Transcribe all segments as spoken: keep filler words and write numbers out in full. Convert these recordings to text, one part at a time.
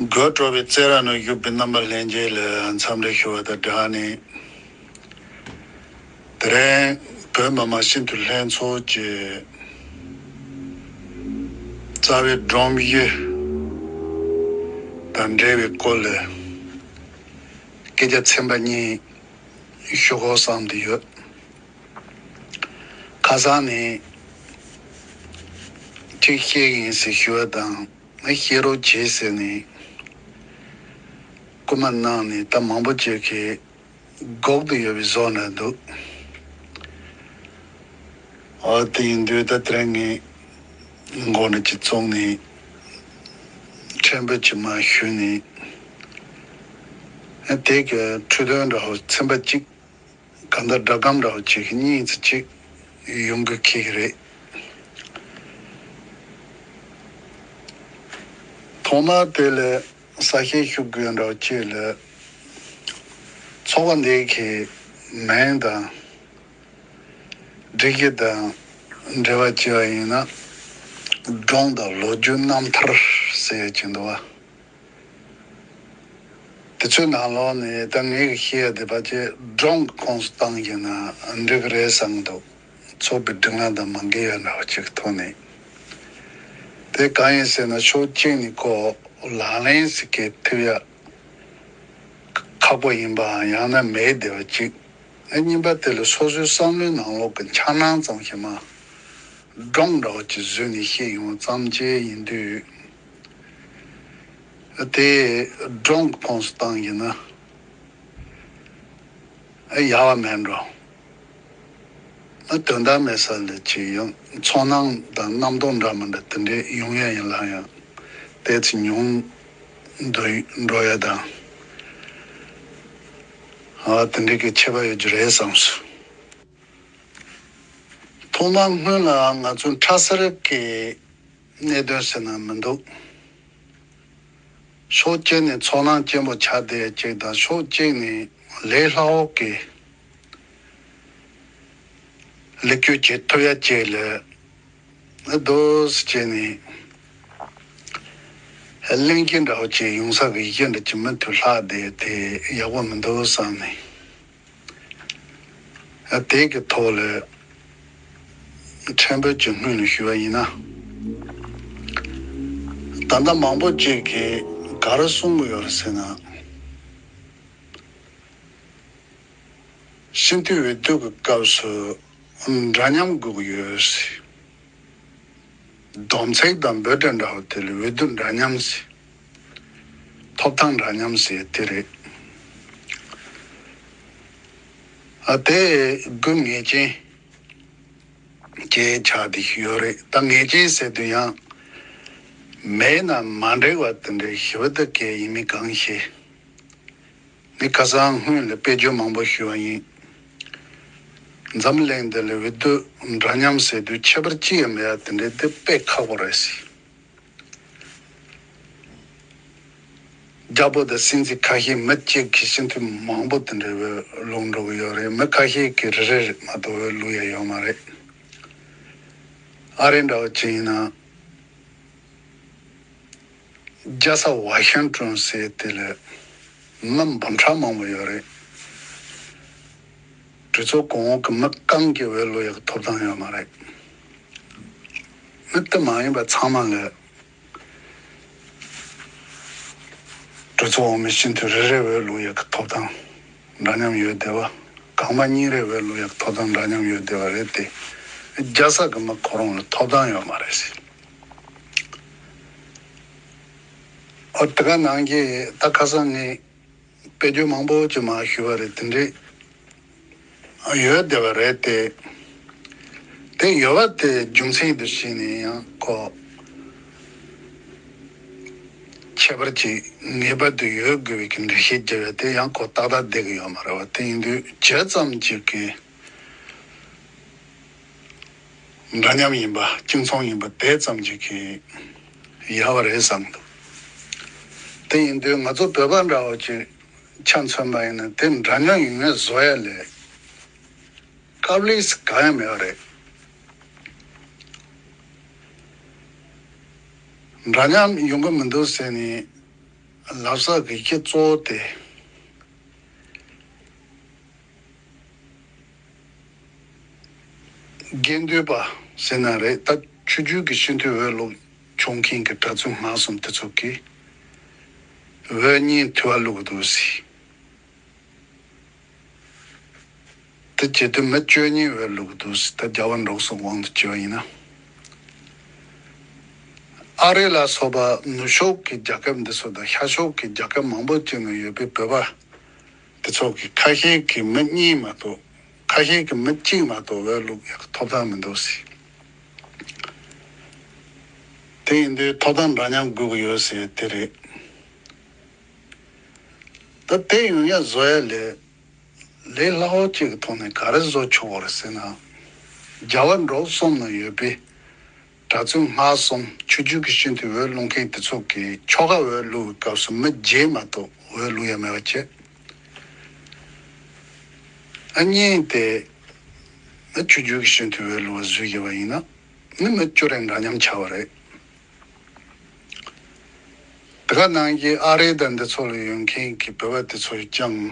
དགོད་བྲོ་བའི་རྩེད་ར་ནང་བཞུགས་པའི་རྣམ་པ་ལྷན་རྒྱས་ལ་འཚམས་འདྲི་ཞུ་བ་དང་སྦྲགས་ནས། དེ་རིང་བོད་མི་མང་སྤྱི་འཐུས་ལྷན་ཚོགས་ཀྱི་རྩ་བའི་སྒྲོམ་གཞི་དང་འབྲེལ་བའི་སྐོར་ལ་སྐད་ཆ་ཚན་པ་གཉིས་ཞུ་དགོས་བསམ་གྱི་ཡོད། ཁ་སང་ནས་གཅིག་བཤད་ཡིན་ཟེར་ཞུ་བ་དང་། བཤད་རོགས་བྱེད་ཟེར་ནས་སྐུལ་མ་གནང་ནས། ད་མང་པོ་ཅིག་གིས་སྒུག་ཏུ་ཡོད་པའི་བཟོ་འདྲ་འདུག། ཨ་དེ་ཡིན་དུས་ད་དེ་རིང་ངས་འགོ་ནས་ཅིག་བཙུགས་ནས་ཕྲན་བུ་ཅིག་མར་ཞུས་ནས། ཨ་དེ་གི་འཕྲོས་དོན་འདྲ་བོ་ཚན་པ་གཅིག་གང་ལྟར་སྒྲ་སྒམ་འདྲ་བོ་ཅིག་གཉིས་ཙམ་ཅིག་ཡོང་གི་ཁེལ་གི་རེད། ཐོག་མར་དེ་ལ་གསལ་བཤད་ཞུ་དགོས་འདྲ་བོ་ཅིག་ལ། ཚོགས་པ་འདི་གི་མིང་དང་སྒྲིག་གཞི་དང་འབྲེལ་བ་བྱས་པ་ཡིན་ན། སྒྲུང་དང་ལོ་རྒྱུས་རྣམ་ཐར་ཟེར་ཡ་ཅིག་འདུག་བ། དེ་ཚོའི་ནང་ལོགས་ནས་ད་ངས་བཤད་ཡ་དེ་ཕལ་ཆེར་སྒྲུང་གི་ཁོངས་སུ་བཏང་བཞག་ན་འགྲིག་གི་རེད་བསམ་འདུག། ཚོགས་པའི་སྒྲིག་ལམ་དང་མ་འགལ་ཡ་འདྲ་བ་ཅིག་གི་ཐོག་ནས། དེ་གང་ཡིན་ཟེར་ན། ཕྱོགས་གཅིག་ནས་ཁོ་ལག་ལེན་ཞིག་གི་ཐེབས་ཡ་ཁག་པོ་ཡིན་པའམ་ཡང་ན་མེད་བསྡད་པ་གཅིག། ཨ་གཉིས་པ་དེ་ལ་སོ་སོའི་བསམ་བློའི་ནང་ལོགས་ཀྱི་འཆར་སྣང་ཙམ་ཞིག་མར་སྒྲུང་འདྲ་བོ་ཅིག་བཟོས་ནས་བཤད་ཡོང་བ་ཙམ་ཅིག་ཡིན་དུས། དེ་སྒྲུང་གི་ཁོངས་སུ་བཏང་ཡིན་ན་ཡག་པ་མེད་འགྲོ། དོན་དག་མེད་ས་ལ་ཅིག་ཡང་ཚོར་སྣང་དང་རྣམ་རྟོག་འདྲ་མི་འདྲ་དེ་འདྲས་ཡོང་ཡ་ཡིན་ལ། ཡང་ཏོག་ཙམ་ཉུང་འགྲོ་འགྲོ་ཡ་དང་། ཨ་དེ་འདྲས་ཀྱི་ཁྱད་པར་ཡོད་རྒྱུ་རེད་བསམ་སོང་། ཐོག་མར་སྔོན་ལ་ང་ཚོ་འཕྲལ་སེལ་གྱི་གནད་དོན་ཟེར་ན་མི་འདུག། ཕྱོགས་གཅིག་ནས་ཚོར་སྣང་སྐྱེན་པོ་ཆགས་བསྡད་ཅིག་དང་། ཕྱོགས་གཅིག་ནས་ལས་སླ་བོ་གི་ལེགས་བཅོས་བྱེད་ཐུབ་ཡ་ཅིག་ལ་འདུག་སེ་བྱས་ནས་གླེང་གཞི་འདྲ་བོ་ཅིག་ཡོང་ས་གི་གཞི་འདྲ་ཅིག་མུ་མཐུད་ལྷག་བསྡད་དེ་ཡག་པོ་མི་འདུག་བསམ་ནས། དེ་གི་ཐོག་ལ་ཕྲན་བུ་ཅིག་སྔོན་ལ་ཞུས་པ་ཡིན་ན། ད་ལྟ་མང་པོ་ཅིག་གིས་ག་རེ་གསུང་གི་ཡོད་རེད་ཟེར་ན། སྤྱི་འཐུས་འོས་བསྡུ་གི་སྐབས་སུ་འདྲ་མཉམ་དགོས་ཀྱི་ཡོད་ཟེར། བསྡོམས་ཚིག་དང་འབོད་སྒྲ་འདྲ་བོ་དེ་ལ་འོས་བསྡུ་འདྲ་མཉམ་ཟེར། ཐོབ་ཐང་འདྲ་མཉམ་ཟེར་དེ་རེད། ཨ་དེ་དགོས་ངེས་ཅན་ཅིག་ཆགས་བསྡད་ཡོད་རེད། ད་ངེས་ཅན་ཟེར་དུས་ཡང་མེད་ན་མ་འགྲིག་པ་དེ་འདྲའི་ཞེ་པོ་ཅིག་ཡིན་མིན་གང་ཤེས། ངས་ཁ་སང་སྔོན་ལ་དཔེ་བརྗོད་མང་པོ་ཞུས་པ་ཡིན། འཛམ་གླིང་འདི་ལ་འོས་བསྡུ་འདྲ་མཉམ་ཟེར་དུས་ཁྱད་པར་ཅི་ཡང་མེད་པ་དེ་འདྲ་དེ་དཔེ་ཁག་པོ་རེད་ཟེར། རྒྱལ་པོ་དང་སྲིད་འཛིན་ཁ་ཤས་མི་གཅིག་གིས་སྤྱི་འཐུས་མང་པོ་དེ་འདྲ་འོས་བླུགས་འགྲོ་གི་ཡོད་རེད། མི་ཁ་ཤས་ཀྱིས་རེ་རེ་མ་གཏོགས་འོས་བླུགས་ཡ་ཡོད་མ་རེད། ཨ་རི་འདྲ་བོ་ཅིག་ཡིན་ན། རྒྱལ་ས་ཝ་ཤིང་ཊོན་ཟེར་དེ་ལ་མི་འབུམ་ཕྲག་མང་པོ་ཡོད་རེད། གྲོས་ཚོགས་གོང་འོག་གི་མི་གང་གིས་འོས་བླུག་ཡག་ཐོབ་ཐང་ཡོད་མ་རེད། མི་དེ་མ་ཡིན་པ་ཚང་མ་ལ་གྲོས་ཚོགས་འོག་མའི་སྤྱི་འཐུས་རེ་རེ་འོས་བླུག་ཡག་གི་ཐོབ་ཐང་འདྲ་མཉམ་ཡོད་བསྡད་པ། གང་མ་གཉིས་རེ་འོས་བླུག་ཡག་གི་ཐོབ་ཐང་འདྲ་མཉམ་ཡོད་བསྡད་པ་རེད་དེ། རྒྱལ་ས་གི་མི་ཁོ་རང་ལ་ཐོབ་ཐང་ཡོད་མ་རེད་ཟེར། ཨོ་དེ་ག་ནང་གི་ད་ཁ་སང་ངས་དཔེ་བརྗོད་མང་པོ་ཅིག་མར་ཞུས་པ་རེད། དེ་འདྲས་ཡོད་བསྡད་པ་རེད་དེ། དེ་ཡོད་པ་དེ་རྒྱུ་མཚན་དུ་བྱས་ནས་ཡང་ཁོ་ཁྱད་པར་ཅིག་ངེས་པར་དུ་ཡོད་དགོས་པའི་གི་འགྲེལ་བཤད་བརྒྱབ་ཡ་དེ་ཡང་ཁོ་ཏག་ཏག་བསྡད་གི་ཡོད་མ་རེད་བ། དེ་ཡིན་དུས་ཇི་ཙམ་ཅིག་གི་འདྲ་མཉམ་ཡིན་པ། གཅིག་མཚུངས་ཡིན་པ་དེ་ཙམ་ཅིག་གིས་ཡག་པ་རེད་བསམ་འདུག། དེ་ཡིན་དུས་ང་ཚོ་བོད་པ་འདྲ་བོ་ཅིག་ཆ་མཚོན་པ་ཡིན་ན་དེ་འདྲ་མཉམ་ཡིན་ངེས་བཟོ་ཡ་ལས་དཀའ་ལས་གང་ཡང་མེད་པ་རེད། འདྲ་མཉམ་ཡོང་གི་མི་འདུག་ཟེར་ནས་ ལབ་ས་གི་གཞི་གཙོ་བོ་དེ། དགེ་འདུན་པ་ཟེར་ན་རེད། ད་ཆོས་བརྒྱུད་ཀྱི་སྤྱི་འཐུས་འོས་བླུགས་ཆོག་མཁན་གྱི་གྲྭ་བཙུན་སྔགས་གསུམ་དེ་ཚོ་གིས་འོས་གཉིས་འཐུས་པ་བླུགས་འདུག་ཟེར། དེ་བྱེད་དུས་མི་བཅུ་གཉིས་འོས་བླུགས་འདུག་ཟེར། ད་རྒྱལ་བ་འབྲུག་གསུམ་དབང་དུ་བྱས་པ་ཡིན་ན། ཨ་རི་ལ་སོགས་པ་ནུབ་ཕྱོགས་ཀྱི་རྒྱལ་ཁབ་འདི་ཚོ་དང་ཤར་ཕྱོགས་ཀྱི་རྒྱལ་ཁབ་མང་པོ་ཅིག་ནང་ཡོད་པའི་བོད་པ་དེ་ཚོ་གི་ཁ་ཤས་ཀྱི་མི་གཉིས་མ་གཏོགས། ཁ་ཤས་ཀྱི་མི་གཅིག་མ་གཏོགས་འོས་བླུགས་ཡག་ཐོབ་ཐང་མི་འདུག་ཟེར། དེ་ཡིན་དུས་ཐོབ་ཐང་འདྲ་མཉམ་དགོས་ཀྱི་ཡོད་ཟེར་དེ་རེད། ད་དེ་ཡོང་ཡ་བཟོ་ཡ་ལས་ལས་སླ་བོ་གཅིག་གི་ཐོག་ནས་ག་རེ་བཟོ་ཆོག་པ་རེད་ཟེར་ན། རྒྱལ་བ་འབྲུག་གསུམ་ན་ཡོད་པའི་གྲྭ་བཙུན་སྔགས་གསུམ་ཆོས་བརྒྱུད་ཀྱི་སྤྱི་འཐུས་འོས་བླུག་མཁན་དེ་ཚོ་གིས་ཆོ་ག་འོས་བླུག་གི་སྐབས་སུ་མི་བརྒྱད་མ་གཏོགས་འོས་བླུག་ཡ་མེད་པ་བྱས། ཨ་གཉིས་དེ་ནི་ཆོས་བརྒྱུད་ཀྱི་སྤྱི་འཐུས་འོས་བླུག་པ་བཟོས་ཡོད་པ་ཡིན་ན། ནི་མི་བཅུ་རེ་འདྲ་མཉམ་ཆགས་པ་རེད། དེ་ག་ནང་བཞིན་ཨ་རི་དང་འདི་ཚོ་ལ་ཡོད་མཁན་གྱི་བོད་པ་དེ་ཚོ་ཡིས་ཀྱང་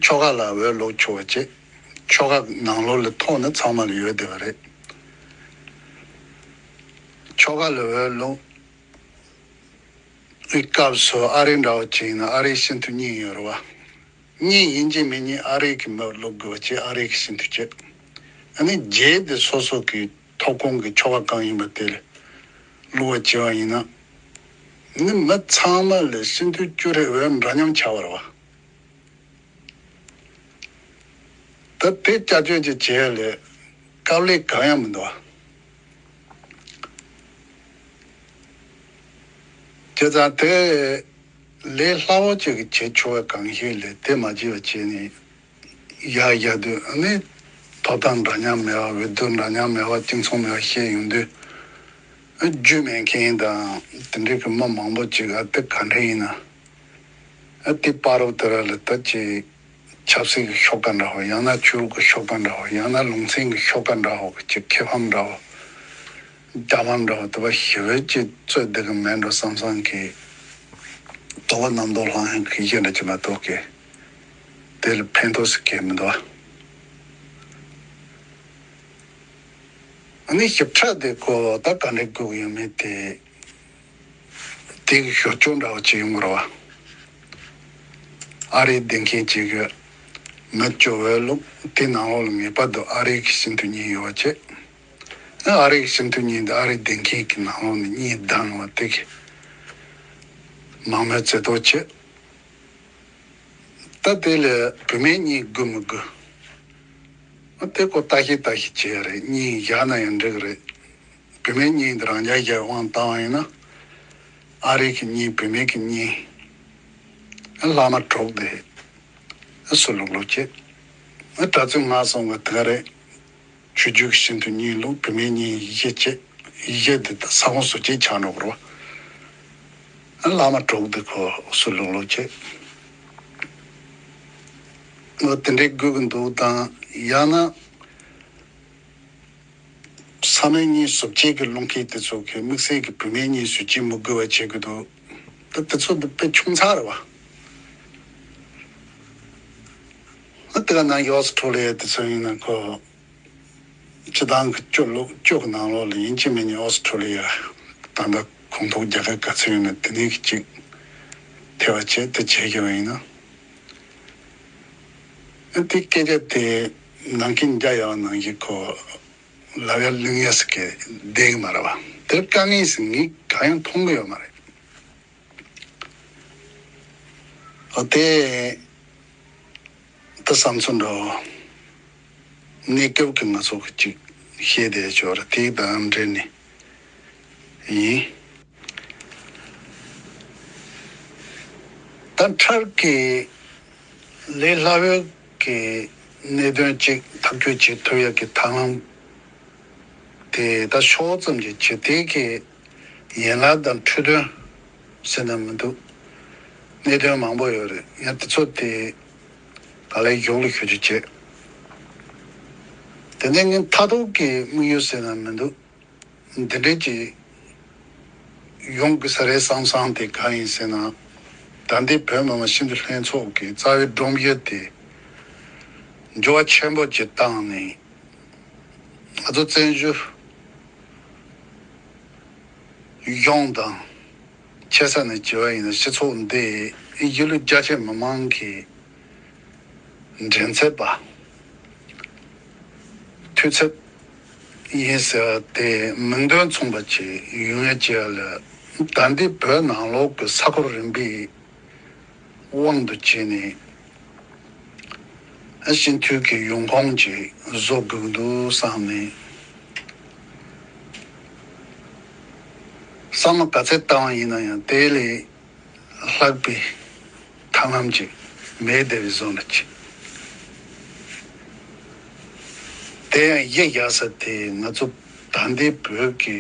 ཆོ་ག་ལ་འོས་བླུག་ཆོག་པ་བྱས། ཆོ་ག་ནང་ལོགས་ལ་ཐོག་ནས་ཚང་མ་ལ་ཡོད་བསྡད་པ་རེད། ཆོ་ག་ལ་འོས་བླུག་པའི་སྐབས་སུ་ཨ་རི་འདྲ་བོ་ཅིག་ཡིན་ན་ཨ་རིའི་སྤྱི་འཐུས་གཉིས་ཡོད་རེད་བ། གཉིས་ཡིན་གཅིག་མིན་གཉིས་ཨ་རི་གི་མི་བླུག་དགོས་པ་བྱས། ཨ་རི་གི་སྤྱི་འཐུས་བྱས། ཨ་ནི་བརྒྱད་དེ་སོ་སོ་གི་ཐོབ་ཁོངས་ཀྱི་ཆོ་ག་གང་ཡིན་པ་དེ་ལ་བླུག་པ་བྱས་པ་ཡིན་ན། ནི་མི་ཚང་མ་ལ་སྤྱི་འཐུས་བཅུ་རེ་འོས་འདྲ་མཉམ་ཆགས་པ་རེད་བ། ད་དེ་བསྐྱར་བཅོས་ཅིག་བྱས་ལས་དཀའ་ལས་གང་ཡང་མི་འདུག་བ། བྱས་ཙང་དེ་ལས་སླ་བོ་ཅིག་གི་བྱེད་ཆོག་པ་གང་ཤེས་ལས་དེ་མ་བྱས་པ་བྱས་ནས་ཡར་བཞག་དུས། ཨ་ནི་ཐོབ་ཐང་འདྲ་མཉམ་མེད་པ། འོས་བསྡུ་འདྲ་མཉམ་མེད་པ། གཅིག་མཚུངས་མེད་པ་བཤད་ཡོང་དུས། ཨ་རྒྱུས་མེད་མཁན་དང་དེ་འདྲའི་གི་མི་མང་པོ་ཅིག་ཨ་དེ་ག་འདྲ་ཡིན་ན། ཨ་དེ་བར་དུ་དེ་ར་ལ་ད་ཅིག་ཆབ་སྲིད་ཀྱི་ཤོག་ཁ་འདྲ་བོ། ཡང་ན་ཆོས་ལུགས་ཀྱི་ཤོག་ཁ་འདྲ་བོ། ཡང་ན་ལུང་ཚན་གྱི་ཤོག་ཁ་འདྲ་བོ་གི་ཅིག་ཁེ་ཕམ་འདྲ་བོ། རྒྱ་ཕམ་འདྲ་བོ་དེ་བ་ཞེ་པོ་ཅིག་རྩོད་བསྡད་གི་མེད་འགྲོ་བསམ་བསམ་གི། དོ་བ་རྣམ་རྟོག་ལྷང་ཧན་གི་གཞི་འདྲ་ཅིག་མ་གཏོགས་གི་དེ་ལ་ཕན་ཐོགས་སུ་གལ་མི་འདུག་བ། ཨ་ནི་ཞིབ་ཕྲ་དེ་ཁོ་ད་ག་འདྲ་དགོས་ཀྱི་ཡོད་མེད་དེ། དེ་གི་ཞོར་སྐྱོར་འདྲ་བོ་ཅིག་ཡོང་གི་རེད་བ། ཨ་རིའི་སྡོད་མཁན་ཅིག་གིས་མི་བཅུ་འོས་བླུགས། དེ་ནང་ལོགས་ལ་ངེས་པར་དུ་ཨ་རིའི་གི་སྤྱི་འཐུས་གཉིས་ཡོད་པ་བྱས། ཨ་རིའི་གི་སྤྱི་འཐུས་གཉིས་འདི་ཨ་རིའི་སྡོད་མཁན་གི་ནང་ལོགས་ནས་གཉིས་བདམས་པ་དེ་གི་མང་མོས་རྩེ་གཏོགས་བྱས། ད་དེ་ལས་བུད་མེད་གཉིས་དགོས་མི་དགོས། ཨ་དེ་ཁོ་ལྟ་ཞིབ་ལྟ་ཞིབ་བྱེད་ཡ་རེད། གཉིས་བཞག་ན་ཡང་འགྲིག་གི་རེད། བུད་མེད་གཉིས་འདི་རང་རྐྱ་བཞག་དབང་བཏང་བ་ཡིན་ན། ཨ་རི་གི་གཉིས། བུད་མེད་གི་གཉིས། ཨ་ལྷག་མ་དྲུག་དེ་ཨ་སུ་ལུག་ལུག་བྱེད། ཨ་གྲྭ་བཙུན་སྔགས་གསུམ་གི་དེ་ག་རེད། ཆོས་བརྒྱུད་ཀྱི་སྤྱི་འཐུས་གཉིས་བླུགས། བུད་མེད་གཉིས་བཞི་བྱེད། བཞི་དེ་ད་ས་ཁོངས་སུ་གཅིག་ཆགས་འགྲོ་གི་རེད་བ། ཨ་ལྷག་མ་དྲུག་དེ་ཁོ་སུ་ལུག་ལུག་བྱེད། ཨ་དེ་འདྲའི་དགོས་ཀྱི་འདུག་དང་། ཡང་ན། ས་མིག་གཉིས་བཟོ་བྱེད་ཀྱི་བླུག་མཁན་དེ་ཚོ་གིས་དམིགས་བསལ་གྱི་བུད་མེད་གཉིས་བཟོ་བྱེད་མི་དགོས་པ་བྱེད་ཀྱི་འདུག་ད་དེ་ཚོ་འདི་དཔེ་ཆུང་ཚག་རེད་བ། ཨ་དེ་ག་ནང་གི་ཨོ་སི་ཁྲུ་ལི་ཡ་དེ་ཚོ་ཡིན་ན་ཁོ་སྤྱི་བཏང་གི་སྤྱི་ལོ་བཅུ་གི་ནང་ལོགས་ལ་ཡིན་གཅིག་མིན་གཉིས་ཨོ་སི་ཁྲུ་ལི་ཡ་ད་ལྟ་གོང་ཐོག་རྒྱལ་ཁབ་ག་ཚོད་ཡོད་ན་དེ་ནས་གཅིག་ཐེ་བ་བྱས་དེ་བྱེད་ཀྱི་བ་ཡིན་ན། ཨ་དེ་སྐད་ཆ་དེ་ནང་གི་འཇའ་ཡང་ནང་གི་ཁོ། ལབ་ཡ་གླེང་ཡ་ཟེར་གི་བསྡད་གི་མ་རེད་བ། དེར་དཀའ་ངལ་ཟེར་ངས་གང་ཡང་མཐོང་གི་ཡོད་མ་རེད། འོ་དེ་ད་བསམ་ཚུལ་འདྲ་བོ་གནས་སྐབས་ཀྱི་ང་ཚོ་གི་ཅིག་བཤད་བསྡད་ཆོག་རེད། དེ་དང་འབྲེལ་ནས་ཡིན། ད་འཕྲལ་གྱི་ལས་སླ་བོའི་གི་གནད་དོན་ཅིག་ཐག་གཅོད་བྱེད་ཐུབ་ཡག་གི་ཐབས་ལམ་དེ་ད་ཤོག་ཙམ་གྱི་བྱེད་གཏེ་གི་ཡན་ལག་དང་འཕྲོས་དོན་ཟེར་ན་མི་འདུག་གནད་དོན་མང་པོ་ཡོད་རེད། ཡང་དེ་ཚོ་དེ་ག་ལེར་གཞུག་ལ་ཞུ་རྒྱུ་བྱེད། དེ་ནས་ངས་མཐའ་ཐུག་གི་དམིགས་ཡུལ་ཟེར་ན་མི་འདུག་འདི་འདྲས་ཀྱི་ཡོང་དགོས་ས་རེད་བསམ་བསམ་དེ་གང་ཡིན་ཟེར་ན། ད་ལྟའི་བོད་མི་མང་སྤྱི་འཐུས་ལྷན་ཚོགས་ཀྱི་རྩ་བའི་སྒྲོམ་གཞི་དེ་འགྱུར་བ་ཆེན་པོ་ཅིག་བཏང་ནས། ང་ཚོ་བཙན་བྱོལ་གཞུང་དང་། ཆེ་ས་ནས་བྱས་པ་ཡིན་ན་སྤྱི་ཚོགས་འདི་གཞིས་ལུས་རྒྱ་ཆེ་མི་མང་གི་འགྲན་ཚད་པ། འཐུས་ཚབ་ཡིན་ཟེར་བ་དེ་མིང་དོན་མཚུངས་པ་ཅིག་ཡོང་ཡ་ཅིག་ལ། ད་ལྟའི་བོད་ནང་ལོགས་ཀྱི་ས་ཁུལ་རིམ་པའི་དབང་དུ་བྱས་ནས་སྤྱི་འཐུས་ཀྱི་ཡོང་ཁུངས་ཅིག་བཟོ་དགོས་འདུག་བསམ་ནས། བསམ་བློ་ག་ཚད་བཏང་བ་ཡིན་ན་ཡང་དེ་ལས་ལྷག་པའི་ཐབས་ལམ་ཅིག་མེད་བསྡད་པའི་བཟོ་འདྲ་ཅིག་དེ་ཡང་གཞི་བཞག་ས་དེ་ང་ཚོ་ད་ལྟའི་བོད་ཀྱི་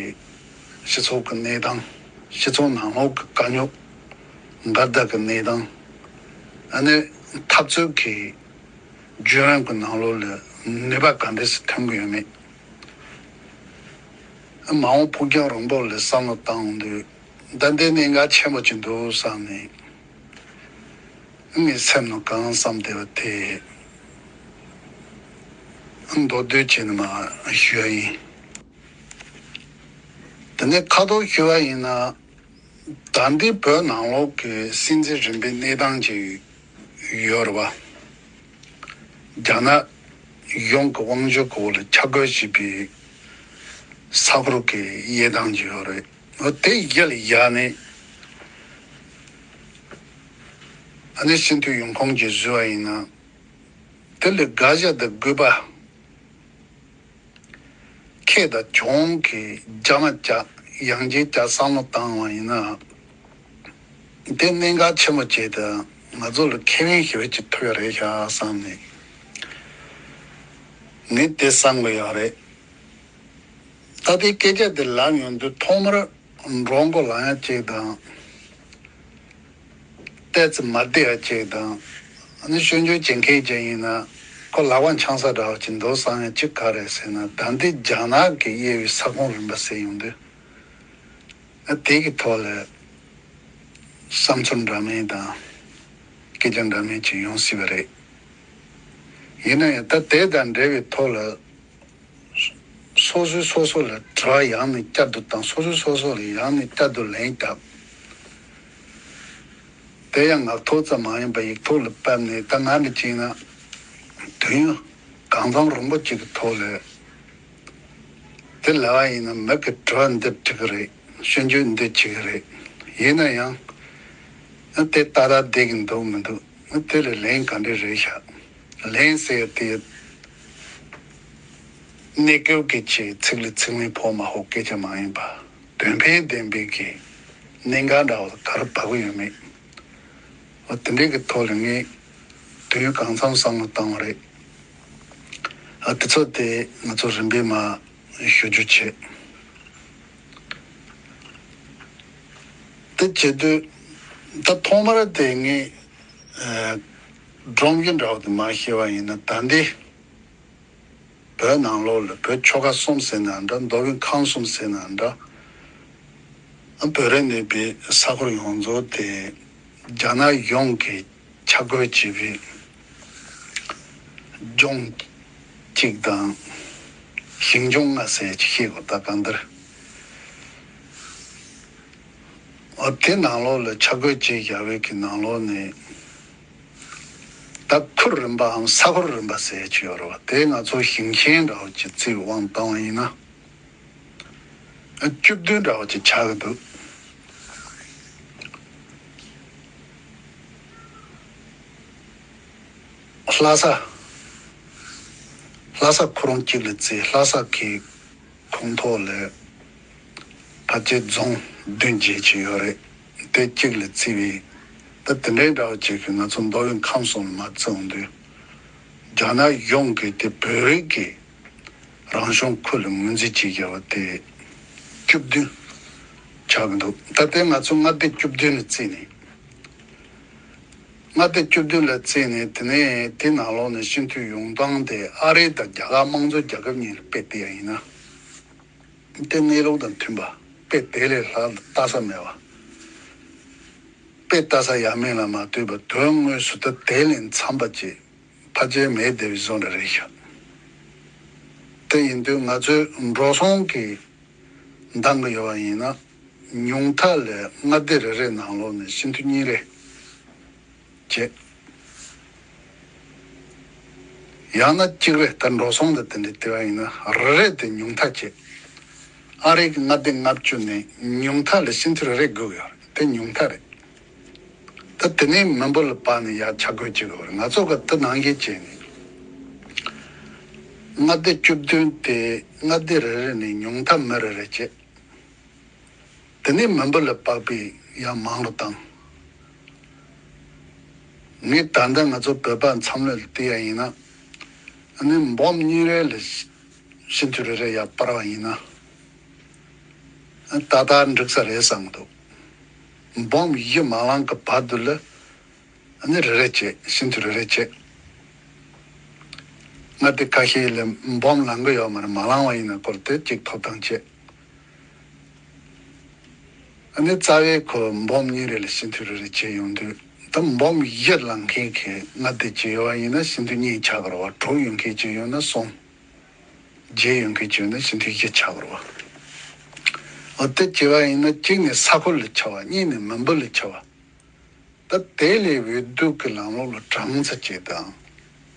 སྤྱི་ཚོགས་ཀྱི་གནས་སྟངས། སྤྱི་ཚོགས་ནང་ལོགས་ཀྱི་དཀའ་རྙོག་འགལ་ཟླ་གི་གནས་སྟངས། ཨ་ནི་འཐབ་རྩོད་ཀྱི་བརྒྱུད་རིམ་གྱི་ནང་ལོགས་ལ་ནུས་པ་ག་འདྲ་ཞིག་ཐོན་གྱི་ཡོད་མེད། མ་འོངས་ཕུགས་རྒྱང་རིང་པོ་ལ་བསམ་བློ་བཏང་དུས་ད་ལྟའི་གནད་འགག་ཆེན་པོ་ཅིག་འདུག་བསམ་ནས། ངའི་སེམས་ནང་གང་བསམ་བསྡད་པ་དེ་མདོར་བསྡུས་བྱས་ནས་མར་ཞུ་ཡ་ཡིན། དེ་ནས་ཁ་ཐོག་ཞུ་བ་ཡིན་ན། ད་ལྟའི་བོད་ནང་ལོགས་ཀྱི་སྲིད་འཛིན་རིམ་པའི་གནས་སྟངས་ཅིག་ཡོད་རེད་བ། རྒྱ་ནག་གཞུང་གི་དབང་སྒྱུར་འོག་ལ་ཆ་བགོས་བྱས་པའི་ས་ཁུལ་གྱི་དབྱེ་སྟངས་ཅིག་ཡོད་རེད། འོ་དེ་གཞི་ལ་བཞག་ནས་ཨ་ནི་སྤྱི་འཐུས་ཡོང་ཁུངས་ཅིག་བཟོས་པ་ཡིན་ན། དེ་ལས་དགའ་ཤ་དང་དགོས་པ། ཁེ་དང་གྱོང་གི་རྒྱ་མ་རྒྱག་ཡང་རྒྱས་རྒྱག་བསམ་བློ་བཏང་བ་ཡིན་ན། དེ་གནད་འགག་ཆེན་པོ་བྱས་ཏེ་ང་ཚོ་ལ་ཁེ་ཕན་ཞེ་པོ་ཅིག་ཐོབ་ཡ་རེད་ཤག་བསམ་ནས། ངས་དེ་བསམ་གི་ཡོད་རེད། ད་ལྟའི་སྐད་ཆ་དེ་ལབ་ཡོང་དུས་ཐོག་མར་འགྲོ་མགོ་ལངས་ཡ་གཅིག་དང་། ཏོག་ཙམ་མ་བདེ་བ་ཅིག་དང་། ཨ་ནི་སྐྱོན་བརྗོད་བྱེད་མཁན་ཅིག་ཡིན་ན་ཁོ་ལག་པ་འཆང་ས་འདྲ་བ་ཅིག་འདུག་བསམ་ཡ་ཅིག་ག་རེ་ཟེར་ན། ད་ལྟའི་རྒྱ་ནག་གི་དབྱེ་བའི་ས་ཁོངས་རིམ་པ་ཟེར་ཡོང་དུས། ཨ་དེ་གི་ཐོག་ལ་བསམ་ཚུལ་འདྲ་མིན་དང་སྐད་ཆ་འདྲ་མིན་ཅིག་ཡོང་སྲིད་པ་རེད། ཡིན་ན་ཡང་ད་དེ་དང་འབྲེལ་བའི་ཐོག་ལ། སོ་སོས་སོ་སོ་ལ་དྲི་བ་ཡང་ནས་བསྐྱར་དུ་བཏང་། སོ་སོས་སོ་སོ་ལ་ཡང་ནས་བསྐྱར་དུ་ལན་བརྒྱབ། དེ་ཡང་ངག་ཐོག་ཙམ་མ་ཡིན་པར་ཡིག་ཐོག་ལ་ཕབ་ནས། ད་ང་འདྲ་བྱས་ན་དུས་ཡུན་གང་འཚམ་རིང་པོ་ཅིག་གི་ཐོག་ལ་དེ་ལབ་པ་ཡིན་ན། མི་གི་དྲི་བ་འདི་འགྲིག་གི་རེད། སྐྱོན་བརྗོད་འདི་བྱེད་ཀྱི་རེད། ཡིན་ན་ཡང་ཨ་དེ་ཏག་ཏག་བསྡད་ཀྱི་འདུག་མི་འདུག་ཨ་དེ་ལ་ལན་ག་འདྲ་རེད་ཤག་ལན་ཟེར་ཡ་དེ་གནས་སྐབས་ཀྱི་ཆེད་ཚིག་ལ་ཚིག་མི་ཕོག་མ་ཕོག་སྐད་ཆ་མ་ཡིན་པ། དོན་ཕན་ལྡན་པའི་གི་གནད་འགག་འདྲ་བ་ག་རེ་བབས་ཀྱི་ཡོད་མེད། འོ་དེ་འདྲའི་གི་ཐོག་ལ་ངས་དུས་ཡུན་གང་འཚམ་བསམ་བློ་བཏང་བ་རེད། ཨ་དེ་ཚོ་དེ་ང་ཚོ་རིམ་པས་མར་ཞུ་རྒྱུ་བྱེད། དེ་བྱེད་དུས་ད་ཐོག་མར་དེ་ངས་ཨ་སྒྲོམ་གཞི་འདྲ་བོ་དེ་མར་བཤད་པ་ཡིན་ན། ད་ལྟའི་བོད་ནང་ལོགས་ལ་བོད་ཆོལ་ཁ་གསུམ་ཟེར་ན་འདྲ། མདོ་དབུས་ཁམས་གསུམ་ཟེར་ན་འདྲ། བོད་རིགས་གནས་པའི་ས་ཁུལ་ཡོངས་རྫོགས་དེ་རྒྱ་ནག་གཞུང་གིས་ཆ་བགོས་བྱས་པའི་ལྗོངས་གཅིག་དང་ཞིང་ལྗོངས་ལྔ་ཟེར་ཅིག་བཤད་དགོས། ད་གང་ལྟར་འོ་དེ་ནང་ལོགས་ལ་ཆ་བགོས་བྱས་བཞག་པའི་གི་ནང་ལོགས་ནས། ད་ཁུལ་རིམ་པའམ་ས་ཁུལ་རིམ་པ་ཟེར་ཅིག་ཡོད་རེད་བ། དེ་ང་ཚོ་ཞིང་ཆེན་འདྲ་བོ་ཅིག་རྩིས་དབང་བཏང་བ་ཡིན་ན། བཅུ་བདུན་འདྲ་བོ་ཅིག་ཆགས་ཀྱི་འདུག་ལྷ་ས། ལྷ་ས་ཁོ་རང་གཅིག་ལ་བརྩིས། ལྷ་ས་གི་ཁོངས་གཏོགས་ལ་ཕལ་ཆེར་རྫོང་བདུན་བརྒྱད་ཅིག་ཡོད་རེད། དེ་གཅིག་ལ་བརྩིས་པའི་ད་དེ་འདྲའི་འདྲ་བོ་ཅིག་གི་ང་ཚོ་མདོ་དབུས་ཁམས་གསུམ་ལ་མར་བརྩི་ཡོང་དུས། རྒྱ་ནག་གཞུང་གིས་དེ་བོད་རིགས་ཀྱི་རང་སྐྱོང་ཁུལ་ལ་ངོས་འཛིན་བྱེད་བཞག་པ་དེ་བཅུ་བདུན་ཆགས་ཀྱི་འདུག་ད་ལྟའི་ང་ཚོ་མངའ་སྡེ་བཅུ་བདུན་ལ་བརྩིས་ནས། མངའ་སྡེ་བཅུ་བདུན་ལ་བརྩིས་ནས། དེ་ནས་དེ་ནང་ལོགས་ནས་སྤྱི་འཐུས་ཡོང་སྟངས་དེ་ཨ་རི་དང་རྒྱ་གར་དམངས་གཙོ་རྒྱལ་ཁབ་གཉིས་ལ་དཔེ་བལྟས་ཡ་ཡིན་ན། དེ་གནས་ལུགས་དང་མཐུན་པ། དཔེ་དེ་ལས་ལྷག་ལྟ་ས་མེད་པ། དེ་ལྟ་ས་ཡ་མེད་ལ་མ་ལྟོས་པར་དོན་དངོས་སུ་ད་དེ་ལས་འཚམས་པ་ཅིག་ཕལ་ཆེར་མེད་བསྡད་པའི་བཟོ་འདྲ་རེད་ཤག་དེ་ཡིན་དུས་ང་ཚོའི་འགྲོ་སོང་གི་འདང་གི་ཡོད་པ་ཡིན་ན། ཉུང་མཐའ་ལས་མངའ་སྡེ་རེ་རེའི་ནང་ལོགས་ནས་སྤྱི་འཐུས་གཉིས་རེ་བྱས། ཡང་ན་གཅིག་རེ་ད་འགྲོ་སོང་དང་དེ་འདྲ་བལྟས་པ་ཡིན་ན་རེ་རེ་དེ་ཉུང་མཐའ་བྱས། ཨ་རི་གི་མངའ་སྡེ་ལྔ་བཅུ་ནས་ཉུང་མཐའ་ལ་སྤྱི་འཐུས་རེ་རེ་དགོས་ཀྱི་ཡོད་རེད། དེ་ཉུང་མཐའ་རེད། ད་དེ་ནས་མི་འབོར་ལ་དཔག་ནས་ཡར་ཆ་བགོས་བྱེད་དགོས་རེད། ང་ཚོ་ག་དེ་ནང་བཞིན་བྱས་ནས་མངའ་སྡེ་བཅུ་བདུན་དེ་མངའ་སྡེ་རེ་རེ་ནས་ཉུང་མཐའ་མི་རེ་རེ་བྱས། དེ་ནས་མི་འབོར་ལ་དཔག་པའི་ཡང་མང་རུ་བཏང་། ངས་ད་ལྟ་ང་ཚོ་བོད་པ་མཚམས་ལ་བལྟས་ཡ་ཡིན་ན། ཨ་ནི་འབུམ་གཉིས་རེ་ལ་སྤྱི་འཐུས་རེ་རེ་ཡར་སྤར་བ་ཡིན་ན། ཏག་ཏག་འགྲིག་ས་རེད་བསམ་གྱི་འདུག་འབུམ་བཞི་མ་ལངས་ཀྱི་བར་དུ་ལ། ཨ་ནི་རེ་རེ་བྱས། སྤྱི་འཐུས་རེ་རེ་བྱས། མངའ་སྡེ་ཁ་ཤས་ལ་འབུམ་ལང་གི་ཡོད་མ་རེད། མ་ལངས་པ་ཡིན་ན་སྐོར་དེ་གཅིག་ཐོབ་ཐང་བྱས། ཨ་ནི་རྩ་བའི་ཁོ་འབུམ་གཉིས་རེ་ལ་སྤྱི་འཐུས་རེ་རེ་བྱས་ཡོང་དུས། ད་འབུམ་བཞི་ལང་མཁན་གྱི་མངའ་སྡེ་བྱས་ཡོད་པ་ཡིན་ན་སྤྱི་འཐུས་གཉིས་ཆགས་ཀྱི་རེད་བ། དྲུག་ཡོད་མཁན་བྱས་ཡོད་ན་གསུམ། བརྒྱད་ཡོད་མཁན་བྱས་ཡོད་ན་སྤྱི་འཐུས་བཞི་ཆགས་ཀྱི་རེད་བ། འོ་དེ་བྱས་པ་ཡིན་ན་གཅིག་ནས་ས་ཁུལ་ལ་ཆགས་པ། གཉིས་ནས་མི་འབོར་ལ་ཆགས་པ། ད་དེ་ལས་འོས་བསྡུ་གི་ལམ་ལུགས་ལ་དྲང་ཚུལ་གཅིག་དང་།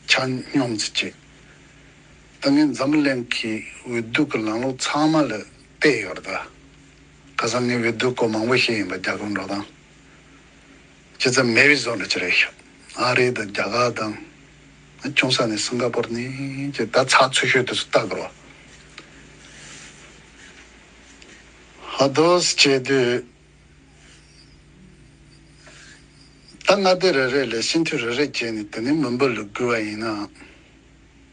ཆ་སྙོམས་ཚུལ་གཅིག་ད་ངས་འཛམ་བུ་གླིང་གི་འོས་བསྡུ་གི་ལམ་ལུགས་ཚང་མ་ལ་བལྟས་ཡོད་རེད་ད། ཁ་སང་ངས་འོས་བསྡུ་སྐོར་མང་པོ་བཤད་ཡིན་པ། རྒྱ་གར་འགྲོ་སྟངས་ཇི་ཙམ་མེད་པའི་བཟོ་འདྲ་ཅིག་རེད་ཤག་ཨ་རི་དང་རྒྱ་གར་དང་། ཆུང་ས་ནས་སིང་ག་པོར་ནས་ཅིག་ད་ཚགས་ཚུད་ཤོས་དེ་ཚོ་ལྟ་དགོས་རེད་བ། ཧ་དོ་སི་བྱས་དུས། ད་མངའ་སྡེ་རེ་རེ་ལ་སྤྱི་འཐུས་རེ་རེ་བྱས་ནས་དེ་ནས་མི་འབོར་ལ་བགོས་པ་ཡིན་ན།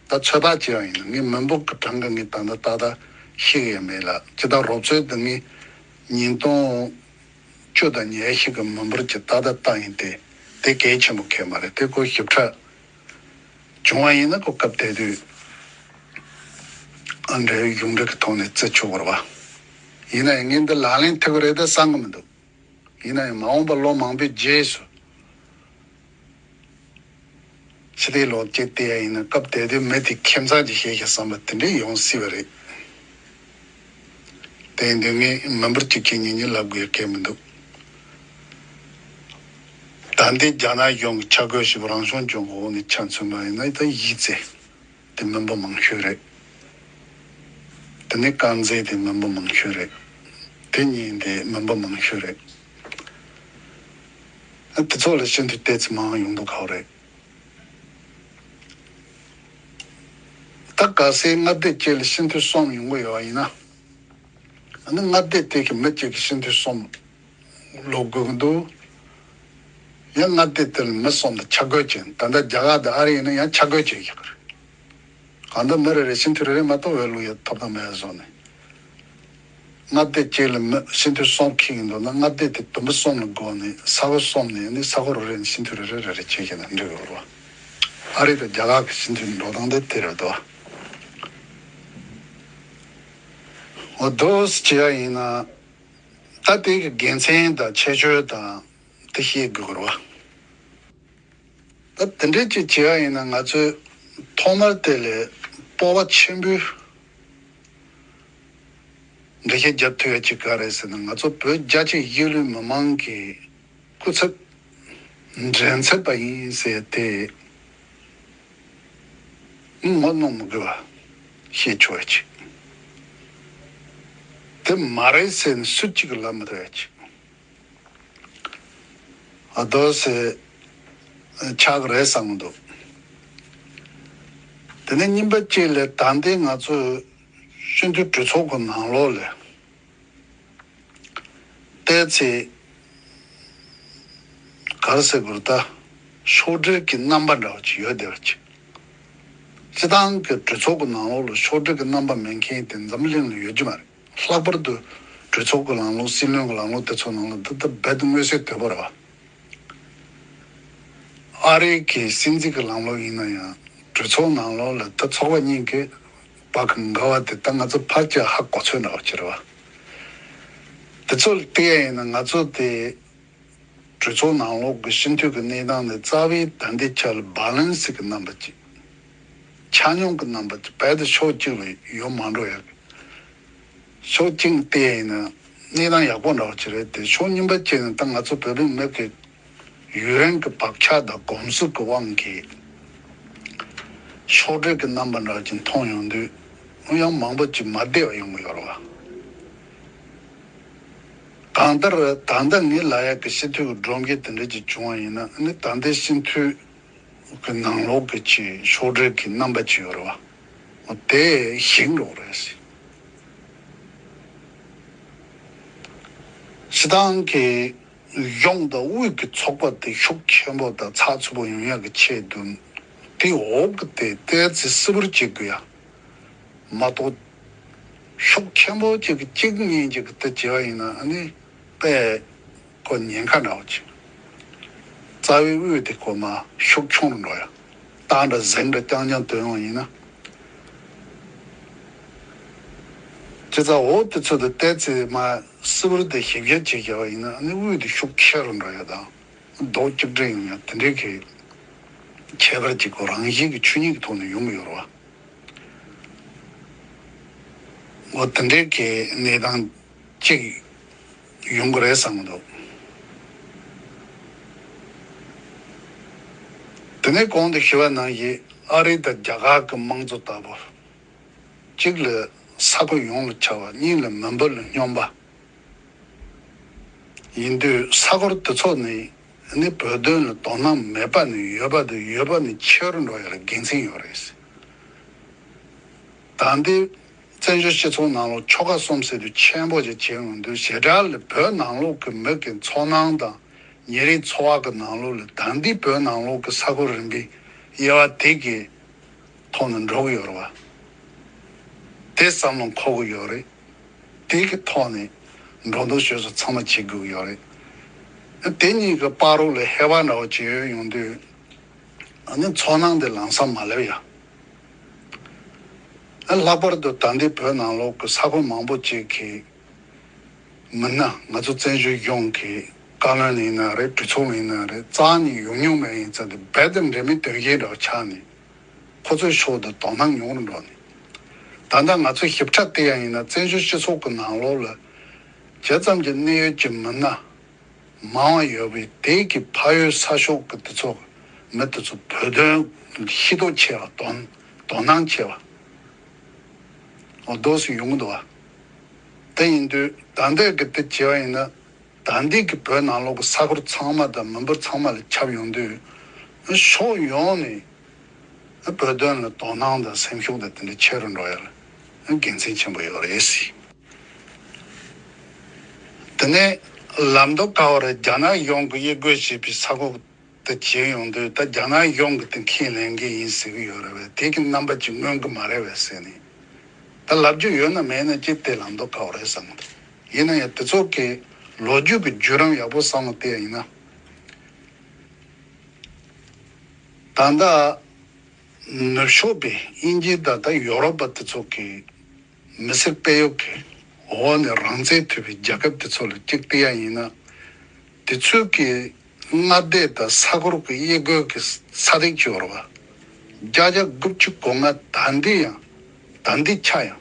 ད་ཚོད་དཔག་བྱས་པ་ཡིན་ན། ངས་མི་འབོར་གྱི་གྲངས་ཀ་ངས་ད་ལྟ་ཏག་ཏག་ཤེས་ཀྱི་ཡོད་མེད་ལ། ཇི་ལྟར་རོབ་ཚོད་དུ་ངས་ཉིས་སྟོང་བཅུ་དང་ཉི་ཤུ་གི་མི་འབོར་གྱི་ཏག་ཏག་བཏང་ཡིན་ཏེ། དེ་གལ་ཆེན་པོ་གལ་མ་རེད། དེ་ཁོ་ཞིབ་ཕྲ་བྱུང་བ་ཡིན་ན་ཁོ་སྐབས་དེ་དུས་ཨ་འབྲེལ་ཡོད་གཞུང་འབྲེལ་གྱི་ཐོག་ནས་བརྩི་ཆོག་གི་རེད་བ། ཡིན་ན་ཡང་ངས་འདི་ལག་ལེན་ཐེབས་ཀྱི་རེད་ད་བསམ་གྱི་མི་འདུག་ཡིན་ན་ཡང་མ་འོངས་པ་ལོ་མང་པོའི་རྗེས་སུ་ཕྱི་དེའི་ལོ་གཅིག་བལྟས་ཡ་ཡིན་ན། སྐབས་དེ་དུས་མི་དེ་ཁྱིམ་ཚང་གཅིག་བྱས་ཤག་བསམ་པ་དེ་འདྲས་ཡོང་སྲིད་པ་རེད། དེ་ཡིན་དུས་ངས་མི་འབོར་གཅིག་གི་ཉིན་ཉིན་ལབ་དགོས་གལ་མི་འདུག་ད་ལྟའི་རྒྱ་ནག་གཞུང་གི་ཆ་བགོས་ཞིག་རང་སྐྱོང་ལྗོངས་ཀྱི་འོག་ནས་ཆ་མཚོན་པ་ཡིན་ན་ད་གཞིས་རྩེ་དེ་མི་འབོར་མང་ཤོས་རེད། དེ་ནས་དཀར་མཛེས་དེ་མི་འབོར་མང་ཤོས་རེད། དེ་གཉིས་དེ་མི་འབོར་མང་ཤོས་རེད། ཨ་དེ་ཚོ་ལ་སྤྱི་འཐུས་ཏོག་ཙམ་མང་ཡོང་མདོག་ཁ་པོ་རེད། ད་གལ་སྲིད་མངའ་སྡེ་གཅིག་ལ་སྤྱི་འཐུས་གསུམ་ཡོང་གི་ཡོད་པ་ཡིན་ན། ཨ་ནི་མངའ་སྡེ་དེ་གི་མི་གཅིག་གི་སྤྱི་འཐུས་གསུམ་ལོག་དགོས་ཀྱི་འདུག་ཡང་མངའ་སྡེ་དེ་ལ་མི་གསུམ་དེ་ཆ་བགོས་བྱས། ད་ལྟ་རྒྱ་གར་དང་ཨ་རི་ཡིན་ན་ཡང་ཆ་བགོས་བྱས་ཡོད་རེད། གང་ལྟར་མི་རེ་རེ་སྤྱི་འཐུས་རེ་རེ་མ་གཏོགས་འོས་བླུག་ཡ་ཐོབ་ཐང་མེད་བཟོ་ནས། མངའ་སྡེ་གཅིག་ལ་མི་སྤྱི་འཐུས་གསུམ་འཁེལ་གྱི་འདུག་ན། མངའ་སྡེ་དེ་དུམ་བུ་གསུམ་ལ་བགོས་ནས་ས་ཁུལ་གསུམ་ནས་ནི་ས་ཁུལ་རེ་རེ་ནས་སྤྱི་འཐུས་རེ་རེ་རེ་རེ་བྱས་བྱས་ན་འགྲིག་གི་རེད་བ། ཨ་རི་དང་རྒྱ་གར་གྱི་སྤྱི་འཐུས་འགྲོ་སྟངས་དེ་དེ་རེད་དོ། འོ་དོ་སི་བྱས་པ་ཡིན་ན། ད་དེ་གི་དགེ་མཚན་དང་ཁྱད་ཆོས་དང་དེ་ཤེས་དགོས་ཀྱི་རེད་བ། ད་དེ་འདྲའི་ཅིག་བྱས་པ་ཡིན་ན་ང་ཚོས་ཐོག་མར་དེ་ལས་སྤོབས་པ་ཆེན་པོས་འགྲེལ་བཤད་རྒྱབ་ཐུབ་ཡ་ཅིག་ག་རེད་ཟེར་ན། ང་ཚོ་བོད་རྒྱ་ཆེ་གཞིས་ལུས་མི་མང་གི་སྐུ་ཚབ་འགན་འཁྱེར་བ་ཡིན་ཟེར་ཏེ་ངོ་གནོང་མི་དགོས་པ་ཤེས་ཆོག་ཡ་ཅིག་དེ་མ་རེད་ཟེར་ནས་སུ་གཅིག་གིས་ལབ་མི་ཐུབ་ཡ་ཅིག་ཨ་དོ་སེ་ཆགས་རེད་བསམ་གྱི་འདུག་དེ་ནས་གཉིས་པ་གཅིག་ལ་ད་ལྟའི་ང་ཚོའི་སྤྱི་འཐུས་གྲོས་ཚོགས་ཀྱི་ནང་ལོགས་ལ་ཏོག་ཙམ་ག་རེ་ཟེར་དགོས་རེད། ད་ཕྱོགས་སྒྲིལ་གྱི་རྣམ་པ་འདྲ་བ་ཅིག་ཡོད་བསྡད་པ་ཅིག་སྤྱི་བཏང་གི་གྲོས་ཚོགས་ཀྱི་ནང་ལོགས་ལ་ཕྱོགས་སྒྲིལ་གྱི་རྣམ་པ་མེད་མཁན་དེ་འཛམ་གླིང་ལ་ཡོད་རྒྱུ་མ་རེད། ལྷག་པར་དུ་གྲོས་ཚོགས་ཀྱི་ལམ་ལུགས། སྲིད་བློན་གྱི་ལམ་ལུགས་དེ་ཚོ་ནང་ལ་འདི་ལྟ་རྦད་དེ་མངོན་གསལ་དོད་པོ་རེད་བ། ཨ་རི་གི་སྲིད་འཛིན་གྱི་ལམ་ལུགས་ཡིན་ན་ཡང་གྲོས་ཚོགས་ནང་ལོགས་ལ་ད་ཚོགས་པ་གཉིས་ཀྱི་བར་གྱི་འགལ་བ་དེ་ད་ང་ཚོ་ཕལ་ཆེར་ཧ་གོ་ཚོད་འདྲ་བ་ཅིག་རེད་བ། དེ་ཚོ་ལ་བལྟས་ཡ་ཡིན་ན་ང་ཚོ་དེ་ གྲོས་ཚོགས་ནང་ལོགས་ཀྱི་སྤྱི་འཐུས་ཀྱི་གནས་སྟངས་ནི་རྩ་བའི་ད་ལྟའི་ཆ་ལ་བྷ་ལན་སི་གི་རྣམ་པ་ཅིག་ཆ་སྙོམས་ཀྱི་རྣམ་པ་ཅིག་རྦད་དེ་ཕྱོགས་གཅིག་ལ་ཡོད་མ་འགྲོ་ཡག་གི། ཕྱོགས་གཅིག་བལྟས་ཡིན་ན་གནས་སྟངས་ཡག་པོ་འདྲ་བོ་ཅིག་རེད་དེ། ཕྱོགས་གཉིས་པ་བྱས་ན་ད་ང་ཚོ་བོད་པའི་མི་གི་ཡུན་རིང་གི་བག་ཆགས་དང་གོམས་སྲོལ་གྱི་དབང་གིས་ཕྱོགས་འགྲོས་ཀྱི་རྣམ་པ་འདྲ་ཅིག་མཐོང་ཡོང་དུས། ཡང་མང་པོ་ཅིག་མ་བདེ་བ་ཡོང་གི་ཡོད་རེད་བ། གང་ལྟར་ད་ལྟ་ངའི་ལབ་ཡག་གི་སྤྱི་འཐུས་ཀྱི་སྒྲོམ་གཞི་དེ་འདྲ་ཅིག་བྱུང་བ་ཡིན་ན་ནི། ད་ལྟའི་སྤྱི་འཐུས་ཀྱི་ནང་ལོགས་ཀྱི་ཆེས་ཕྱོགས་འགྲོས་ཀྱི་རྣམ་པ་ཅིག་ཡོད་རེད་བ། འོ་དེ་ཞིག་འགྲོ་གི་རེད་ཟེར། སྤྱི་བཏང་གི་གཞུང་དང་དབུས་ཀྱི་ཚོགས་པ་དེ་ཤུགས་ཆེན་པོ་དང་ཚགས་ཚུད་པོ་ཡོང་ཡག་གི་ཆེད་དུ། དེ་འོག་གི་དེ་ཏོག་ཙམ་སིལ་བུར་བྱེད་དགོས་ཡ་མ་གཏོགས། ཤུགས་ཆེན་པོ་ཅིག་གི་གཅིག་གཉིས་ཅིག་གི་དེ་བྱས་པ་ཡིན་ན་ཨ་ནི་དཔེ་ཁོ་ཉེན་ཁ་འདྲ་བོ་ཅིག་རྩ་བའི་དབུས་དེ་ཁོ་མར་ཤུགས་ཆུང་རུ་འགྲོ་ཡ། སྟག་འདྲ་གཟིག་འདྲ་རྐྱང་རྐྱང་སྟོན་ཡོང་ཡིན་ན། བྱས་ཙང་འོག་དེ་ཚོ་དེ་ཏོག་ཙམ་མར་སིལ་བུར་དེ་ཞིབ་བཤེར་བྱས་བཞག་པ་ཡིན་ན་ཨ་ནི་དབུས་དེ་ཤུགས་ཆེ་རུ་འགྲོ་ཡ་དང་རྡོག་གཅིག་སྒྲིལ་ཡོང་ཡ་དེ་འདྲའི་གི་ཁྱད་པར་ཅིག་ཁོ་རང་བཞིན་གྱི་ཆོས་ཉིད་ཀྱི་ཐོག་ནས་ཡོང་གི་ཡོད་རེད་བ། འོ་དེ་འདྲའི་གི་གནས་སྟངས་ཅིག་ཡོང་གི་རེད་བསམ་གྱི་འདུག་དེ་ནས་གོང་དུ་ཞུས་པ་ནང་བཞིན་ཨ་རི་དང་རྒྱ་གར་གྱི་དམངས་གཙོ་ལྟ་བུ། གཅིག་ལ་ས་ཁུལ་ཡོངས་ལ་ཁྱབ་པ། གཉིས་ལ་མི་འབོར་ལ་སྙོམས་པ། ཡིན་དུས་ས་ཁུལ་དེ་ཚོ་ནི་ནི་བོད་དོན་ལ་དོ་སྣང་མེད་པ་ནས་ཡོད་པ་དང་ཡོད་པ་ནས་ཆེ་རུ་འགྲོ་ཡ་ལ་དགེ་མཚན་ཡོད་རེད། ད་ལྟའི་བཙན་བྱོལ་སྤྱི་ཚོགས་ནང་ལོགས་ཆོལ་ཁ་གསུམ་ཟེར་དུས་ཆེན་པོ་ཅིག་བྱས་ཡོང་དུས། ཞེ་དྲག་ལ་བོད་ནང་ལོགས་ཀྱི་མི་གི་ཚོར་སྣང་དང་ཉིན་རེའི་འཚོ་བ་གི་ནང་ལོགས་ལ་ད་ལྟའི་བོད་ནང་ལོགས་ཀྱི་ས་ཁུལ་རིམ་པའི་དབྱེ་བ་དེ་གི་ཐོག་ནས་འགྲོ་གི་ཡོད་རེད་བ། དེ་བསམ་བློ་འཁོར་གི་ཡོད་རེད། དེ་གི་ཐོག་ནས་འགྲོ་འདུག་སྤྱོད་གསུམ་ཚང་མ་བྱེད་དགོས་ཀྱི་ཡོད་རེད། དེ་གཉིས་ཀྱི་བར་རོགས་ལ་ཧེ་བག་འདྲ་བོ་བྱེད་ཡོང་དུས། ཨ་ནི་ཚོར་སྣང་དེ་ལམ་སང་མ་སླེབས་ཡ། ཨ་ལྷག་པར་དུ་ད་ལྟའི་བོད་ནང་ལོགས་ཀྱི་ས་ཁུལ་མང་པོ་ཅིག་གི་མི་སྣ། ང་ཚོ་བཙན་བྱོལ་གཞུང་གི་བཀའ་བློན་ཡིན་ན་རེད། གྲོས་ཚོགས་ཡིན་ན་རེད། རྩ་ནས་ཡོང་མྱོང་མེད་ཡིན་ཙང་དེ་རྦད་དེ་འབྲེལ་མེད་དོན་གཞན་འདྲ་བོ་ཆགས་ནས། ཁོ་ཚོའི་ཕྱོགས་དུ་དོ་སྣང་ཉུང་རུ་འགྲོ་ནས། ད་ལྟ་ང་ཚོ་ཞིབ་ཕྲ་བལྟས་ཡ་ཡིན་ན་བཙན་བྱོལ་སྤྱི་ཚོགས་ཀྱི་ནང་ལོགས་ལ་ཇི་ཙམ་གྱི་གནད་ཡོད་ཀྱི་མི་སྣ་མང་བ་ཡོད་པས། དེ་གི་ཕ་ཡུལ་ས་ཕྱོགས་ཀྱི་དེ་ཚོ་མི་དེ་ཚོ་བོད་དོན་ཤེས་རྟོགས་ཆེ་བ། དོ་དོ་སྣང་ཆེ་བ། འོ་འདུག་སེ་ཡོང་གི་འདུག་བ། དེ་ཡིན་དུས་ད་ལྟའི་གི་དེ་བྱས་པ་ཡིན་ན། ད་ལྟའི་གི་བོད་ནང་ལོགས་ཀྱི་ས་ཁུལ་ཚང་མ་དང་མི་འབོར་ཚང་མ་ལ་ཁྱབ་ཡོང་དུས། ཕྱོགས་ཡོངས་ནས་བོད་དོན་ལ་དོ་སྣང་དང་སེམས་ཤུགས་དང་དེ་འདྲ་ཆེ་རུ་འགྲོ་ཡ་ལ་དགེ་མཚན་ཆེན་པོ་ཡོད་རེད་ཟེར། དེ་ནས་ལམ་མདོ་ཁ་བ་རེད། རྒྱ་ནག་གཞུང་གིས་དབྱེ་བགོས་བྱས་པའི་ས་ཁུལ་དེ་བྱས་ཡོང་དུས། ད་རྒྱ་ནག་གཞུང་གིས་དེ་ཁས་ལེན་གྱི་ཡིན་ཟེར་གྱི་ཡོད་རེད་པས། དེ་གི་རྣམ་པ་ཅིག་མངོན་གྱི་མ་རེད་པས་ཟེར་ནས། ད་ལབ་རྒྱུ་ཡོད་ན་མེད་ན་ཅི་སྟེ་ལམ་མདོ་ཁ་བ་རེད་བསམ་གྱི་འདུག་ཡིན་ན་ཡང་དེ་ཚོ་གི་ལོ་རྒྱུས་ཀྱི་བརྒྱུད་རིམ་ཡག་པོ་བསམ་བློ་བཏང་ཡ་ཡིན་ན། ད་ལྟ་ནུབ་ཕྱོགས་པའི་དབྱིན་ཇི་དང་ད་ཡོ་རོབ་པ་དེ་ཚོ་གི་མི་སེར་སྤེལ་ཡུལ་གྱི་འོག་ནས་རང་བཙན་ཐོབ་པའི་རྒྱལ་ཁབ་དེ་ཚོ་ལ་གཅིག་བལྟས་ཡ་ཡིན་ན། དེ་ཚོའི་གི་མངའ་སྡེ་དང་ས་ཁུལ་གྱི་དབྱེ་བགོས་ཀྱི་ས་སྟེང་ཅིག་ཡོད་རེད་བ། བརྒྱ་ཆ་དགུ་བཅུ་གོ་ལྔ་ད་ལྟའི་ཡང་ད་ལྟའི་ཆ་ཡང་།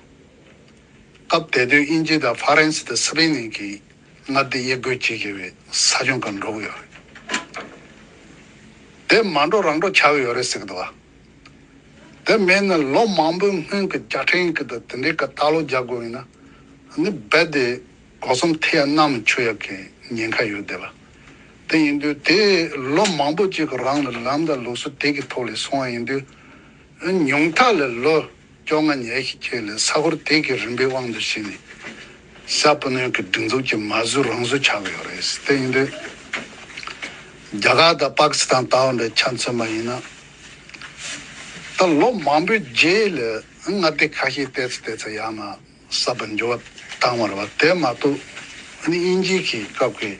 སྐབས་དེ་དུས་དབྱིན་ཇི་དང་ཧྥ་རན་སི་དང་སི་པེན་གཉིས་ཀྱིས་མངའ་སྡེ་དབྱེ་བགོས་བྱེད་བཞིན་པའི་ས་ཁྱོན་ཁག་འགྲོ་གི་ཡོད་རེད། དེ་མ་འགྲོ་རང་འགྲོ་ཆགས་ཀྱི་ཡོད་རེད་ཟེར་གྱི་འདུག་བ། དེ་མིན་ན་ལོ་མང་པོའི་སྔོན་གྱི་རྒྱལ་ཕྲན་གྱི་དང་དེ་འདྲའི་གི་ལྟ་ཀློག་རྒྱག་དགོས་ཡིན་ན། ནི་རྦད་དེ་སྒོ་གསུམ་ཐེ་ཡ་གནམ་མཆོད་ཡག་གི་ཉེན་ཁ་ཡོད་བསྡད་པ། དེ་ཡིན་དུས་དེ་ལོ་མང་པོ་ཅིག་གི་རིང་ལ་ལམ་དང་ལུགས་སྲོལ་དེ་གི་ཐོག་ལ་སོང་བ་ཡིན་དུས། ཉུང་མཐའ་ལ་ལོ་བཅོ་ལྔ་ཉི་ཤུ་ཅིག་ལ་ས་ཁུལ་དེ་གི་རིམ་པའི་དབང་དུ་བྱས་ནས་ཤར་སྤོ་ལོན་གྱི་སྒྲིག་འཛུགས་ཀྱི་མ་བཟོས་རང་བཟོས་ཆགས་ཀྱི་ཡོད་རེད། དེ་ཡིན་དུས་རྒྱ་གར་དང་པ་ཀི་སི་ཐན་ལྟ་བུ་འདྲ་ཆ་མཚོན་པ་ཡིན་ན། ད་ལོ་མང་པོའི་རྗེས་ལ་མངའ་སྡེ་ཁ་ཤས་ཏོག་ཙམ་ཏོག་ཙམ་ཡར་མར་གསར་པ་འགྱུར་བ་བཏང་བ་རེད་བ། དེ་མ་གཏོགས་ནི་དབྱིན་ཇིའི་གི་སྐབས་ཀྱི་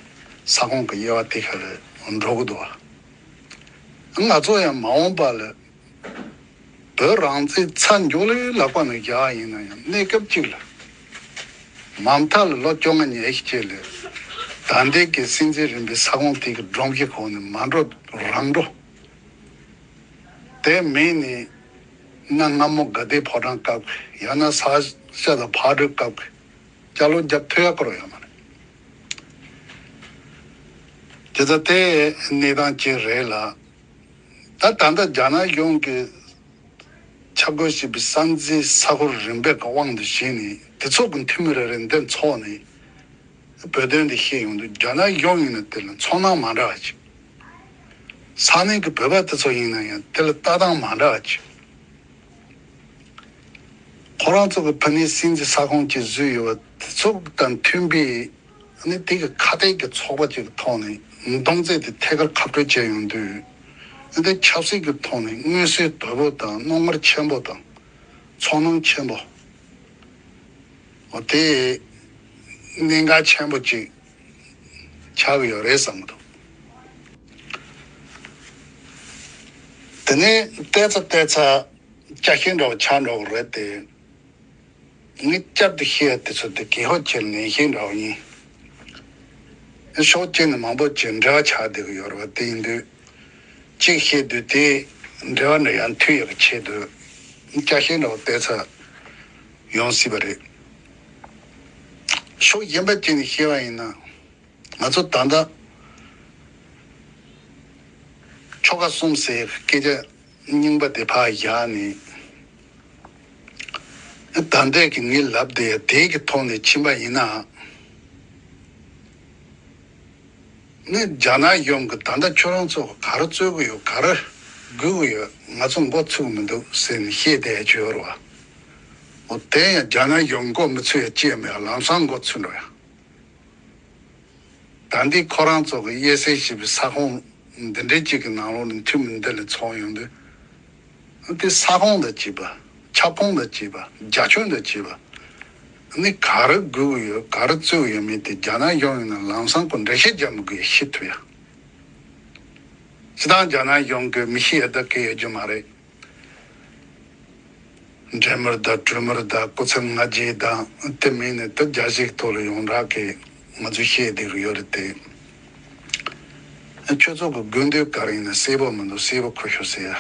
ས་ཁོངས་ཀྱི་དབྱེ་བ་དེ་ག་ལ་འགྲོ་གི་འདུག་བ། ང་ཚོ་ཡང་མ་འོངས་པ་ལ་བོད་རང་བཙན་ཚར་མགྱོགས་ལས་ལག་པ་ནས་རྒྱག་ཡིན་ན་ཡང་གནས་སྐབས་གཅིག་ལ་མ་མཐའ་ལ་ལོ་བཅོ་ལྔ་ཉི་ཤུ་ཅིག་ལ་ ད་ལྟའི་གི་སྲིད་འཛིན་རིམ་པའི་ས་ཁོངས་དེ་གི་སྒྲོམ་གཞི་ཁོངས་ནས་མ་འགྲོ་རང་འགྲོ། དེ་མིན་ནས་གནའ་སྔ་མོ་དགའ་ལྡན་ཕོ་བྲང་སྐབས་ཀྱི་ཡང་ན་ས་སྐྱ་དང་ཕག་གྲུའི་སྐབས་ཀྱི་སྐྱ་ལོ་རྒྱབ་ཐུབ་ཡ་སྐོར་ཡོད་མ་རེད། དེ་ཚོ་དེ་གནས་སྟངས་ཅིག་རེད་ལ། ད་ད་ལྟ་རྒྱ་ནག་གཞུང་གིས་འཆར་འགོད་བྱས་པའི་སྲིད་འཛིན་ས་ཁུལ་རིམ་པའི་གི་དབང་དུ་བྱས་ནས་དེ་ཚོ་གི་འཐུས་མི་རེ་རེ་འདི་འཚོགས་ནས་བོད་དོན་འདི་བཤད་ཡོང་དུས་རྒྱ་ནག་གཞུང་ཡིན་ན་དེ་ལ་ཚོར་སྣང་མ་འདྲ་བ་ཅིག་ས་གནས་ཀྱི་བོད་པ་དེ་ཚོ་ཡིན་ན་ཡང་དེ་ལ་ལྟ་སྟངས་མ་འདྲ་བ་ཅིག་ཁོ་རང་ཚོ་གི་ཕ་ནས་སྲིད་འཛིན་ས་ཁོངས་ཀྱི་བཟོས་ཡོད་པ་དེ་ཚོ་དང་མཐུན་པའི་ནི་དེ་གི་ཁ་གཏད་ཀྱི་ཚོགས་པ་ཅིག་གི་ཐོག་ནས་མདུང་རྩེ་དེ་ཐད་ཀར་ཁ་སྤྲོད་བྱས་ཡོང་དུས། འདི་ཆབ་སྲིད་ཀྱི་ཐོག་ནས་མངོན་གསལ་དོད་པོ་དང་རྣོ་ངར་ཆེན་པོ་དང་ཚོར་སྣང་ཆེན་པོ། འོ་དེ་གནད་འགག་ཆེན་པོ་ཅིག་ཆགས་ཀྱི་ཡོད་རེད་བསམ་གྱི་འདུག་དེ་ནས་བལྟས་ཚ་བལྟས་ཚ་ཅ་ཤེས་འདྲ་བོ་ཆགས་འགྲོ་གི་རེད་དེ། ངས་བསྐྱར་དུ་བཤད་ཡ་དེ་ཚོ་དེ་གལ་ཧ་ཅང་ནན་ཤོས་འདྲ་བོ་ཡིན། ཕྱོགས་གཅིག་ནས་མང་པོ་ཅིག་འབྲེལ་བ་ཆགས་བསྡད་ཀྱི་ཡོད་རེད་བ། དེ་ཡིན་དུས་གཅིག་བཤད་དུས་དེ་འབྲེལ་བ་འདྲ་ཡང་མཐུད་ཡག་གི་ཆེད་དུ་སྐྱ་ཤེས་འདྲ་བོ་བལྟས་ཚ་ཡོང་སྲིད་པ་རེད། ཕྱོགས་གཞན་པ་གཅིག་ནས་བཤད་པ་ཡིན་ན། ང་ཚོ་ད་ལྟ་ཆོལ་ཁ་གསུམ་ཟེར་སྐད་ཆ་རྙིང་པ་དེ་ཕར་བཞག་ནས། ད་ལྟའི་གི་ངའི་ལབ་དེ་དེའི་གི་ཐོག་ནས་ཕྱིན་པ་ཡིན་ན། ནི་རྒྱ་ནག་གཞུང་གི་ད་ལྟ་ཁྱོད་རང་ཚོ་ག་རེ་རྩོད་གི་ཡོད། ག་རེ་སྒུག་གི་ཡོད། ང་ཚོ་མགོ་ཚོས་མི་འདུག་ཟེར་ནས་བཤད་བསྡད་ཡ་ཅིག་ཡོད་རེད་བ། འོ་དེ་ཡང་རྒྱ་ནག་གཞུང་མགོ་མི་ཚོས་ཡ་ཅི་ཡང་མེད། ལམ་སང་མགོ་ཚོས་འགྲོ་ཡ། ད་འདི་ཁོ་རང་ཚོ་གི་དབྱེ་གསེས་བྱས་པའི་ས་ཁོངས་འདི་འདྲའི་གཅིག་གི་ནང་ལོགས་ནས་འཐུས་མི་འདི་ལ་ཚོགས་ཡོང་དུས། དེ་ས་ཁོངས་དང་བཅས་པ། ཁྱབ་ཁོངས་དང་བཅས་པ། རྒྱ་ཁྱོན་དང་བཅས་པ། ནི་ག་རེ་དགོས་ཀྱི་ཡོད། ག་རེ་རྩོད་ཀྱི་ཡོད་མེད་དེ་རྒྱ་ནག་གཞུང་ཡིན་ན་ལམ་སང་ཁོ་འགྲེལ་བཤད་རྒྱག་མི་དགོས་ཤེས་ཐུབ་ཡ། སྤྱིར་བཏང་རྒྱ་ནག་གཞུང་གི་མི་ཤེས་ཡ་ད་གི་ཡོད་རྒྱུ་མ་རེད། འབྲེལ་མོལ་དང་གྲོས་མོལ་དང་སྐུ་ཚབ་སྔ་རྗེས་དང་དེ་མིན་ནས་དེ་རྒྱལ་སྤྱིའི་ཐོག་ལ་ཡོངས་གྲགས་ཀྱི་ང་ཚོས་བཤད་བསྡད་ཀྱི་ཡོད་རེད་དེ། ཁྱོད་ཚོ་གི་དགོས་འདོད་ག་རེ་ཡིན་ན་གསལ་པོ་མི་འདུག་གསལ་པོ་ཁུར་ཤོག་ཟེར་ཡ།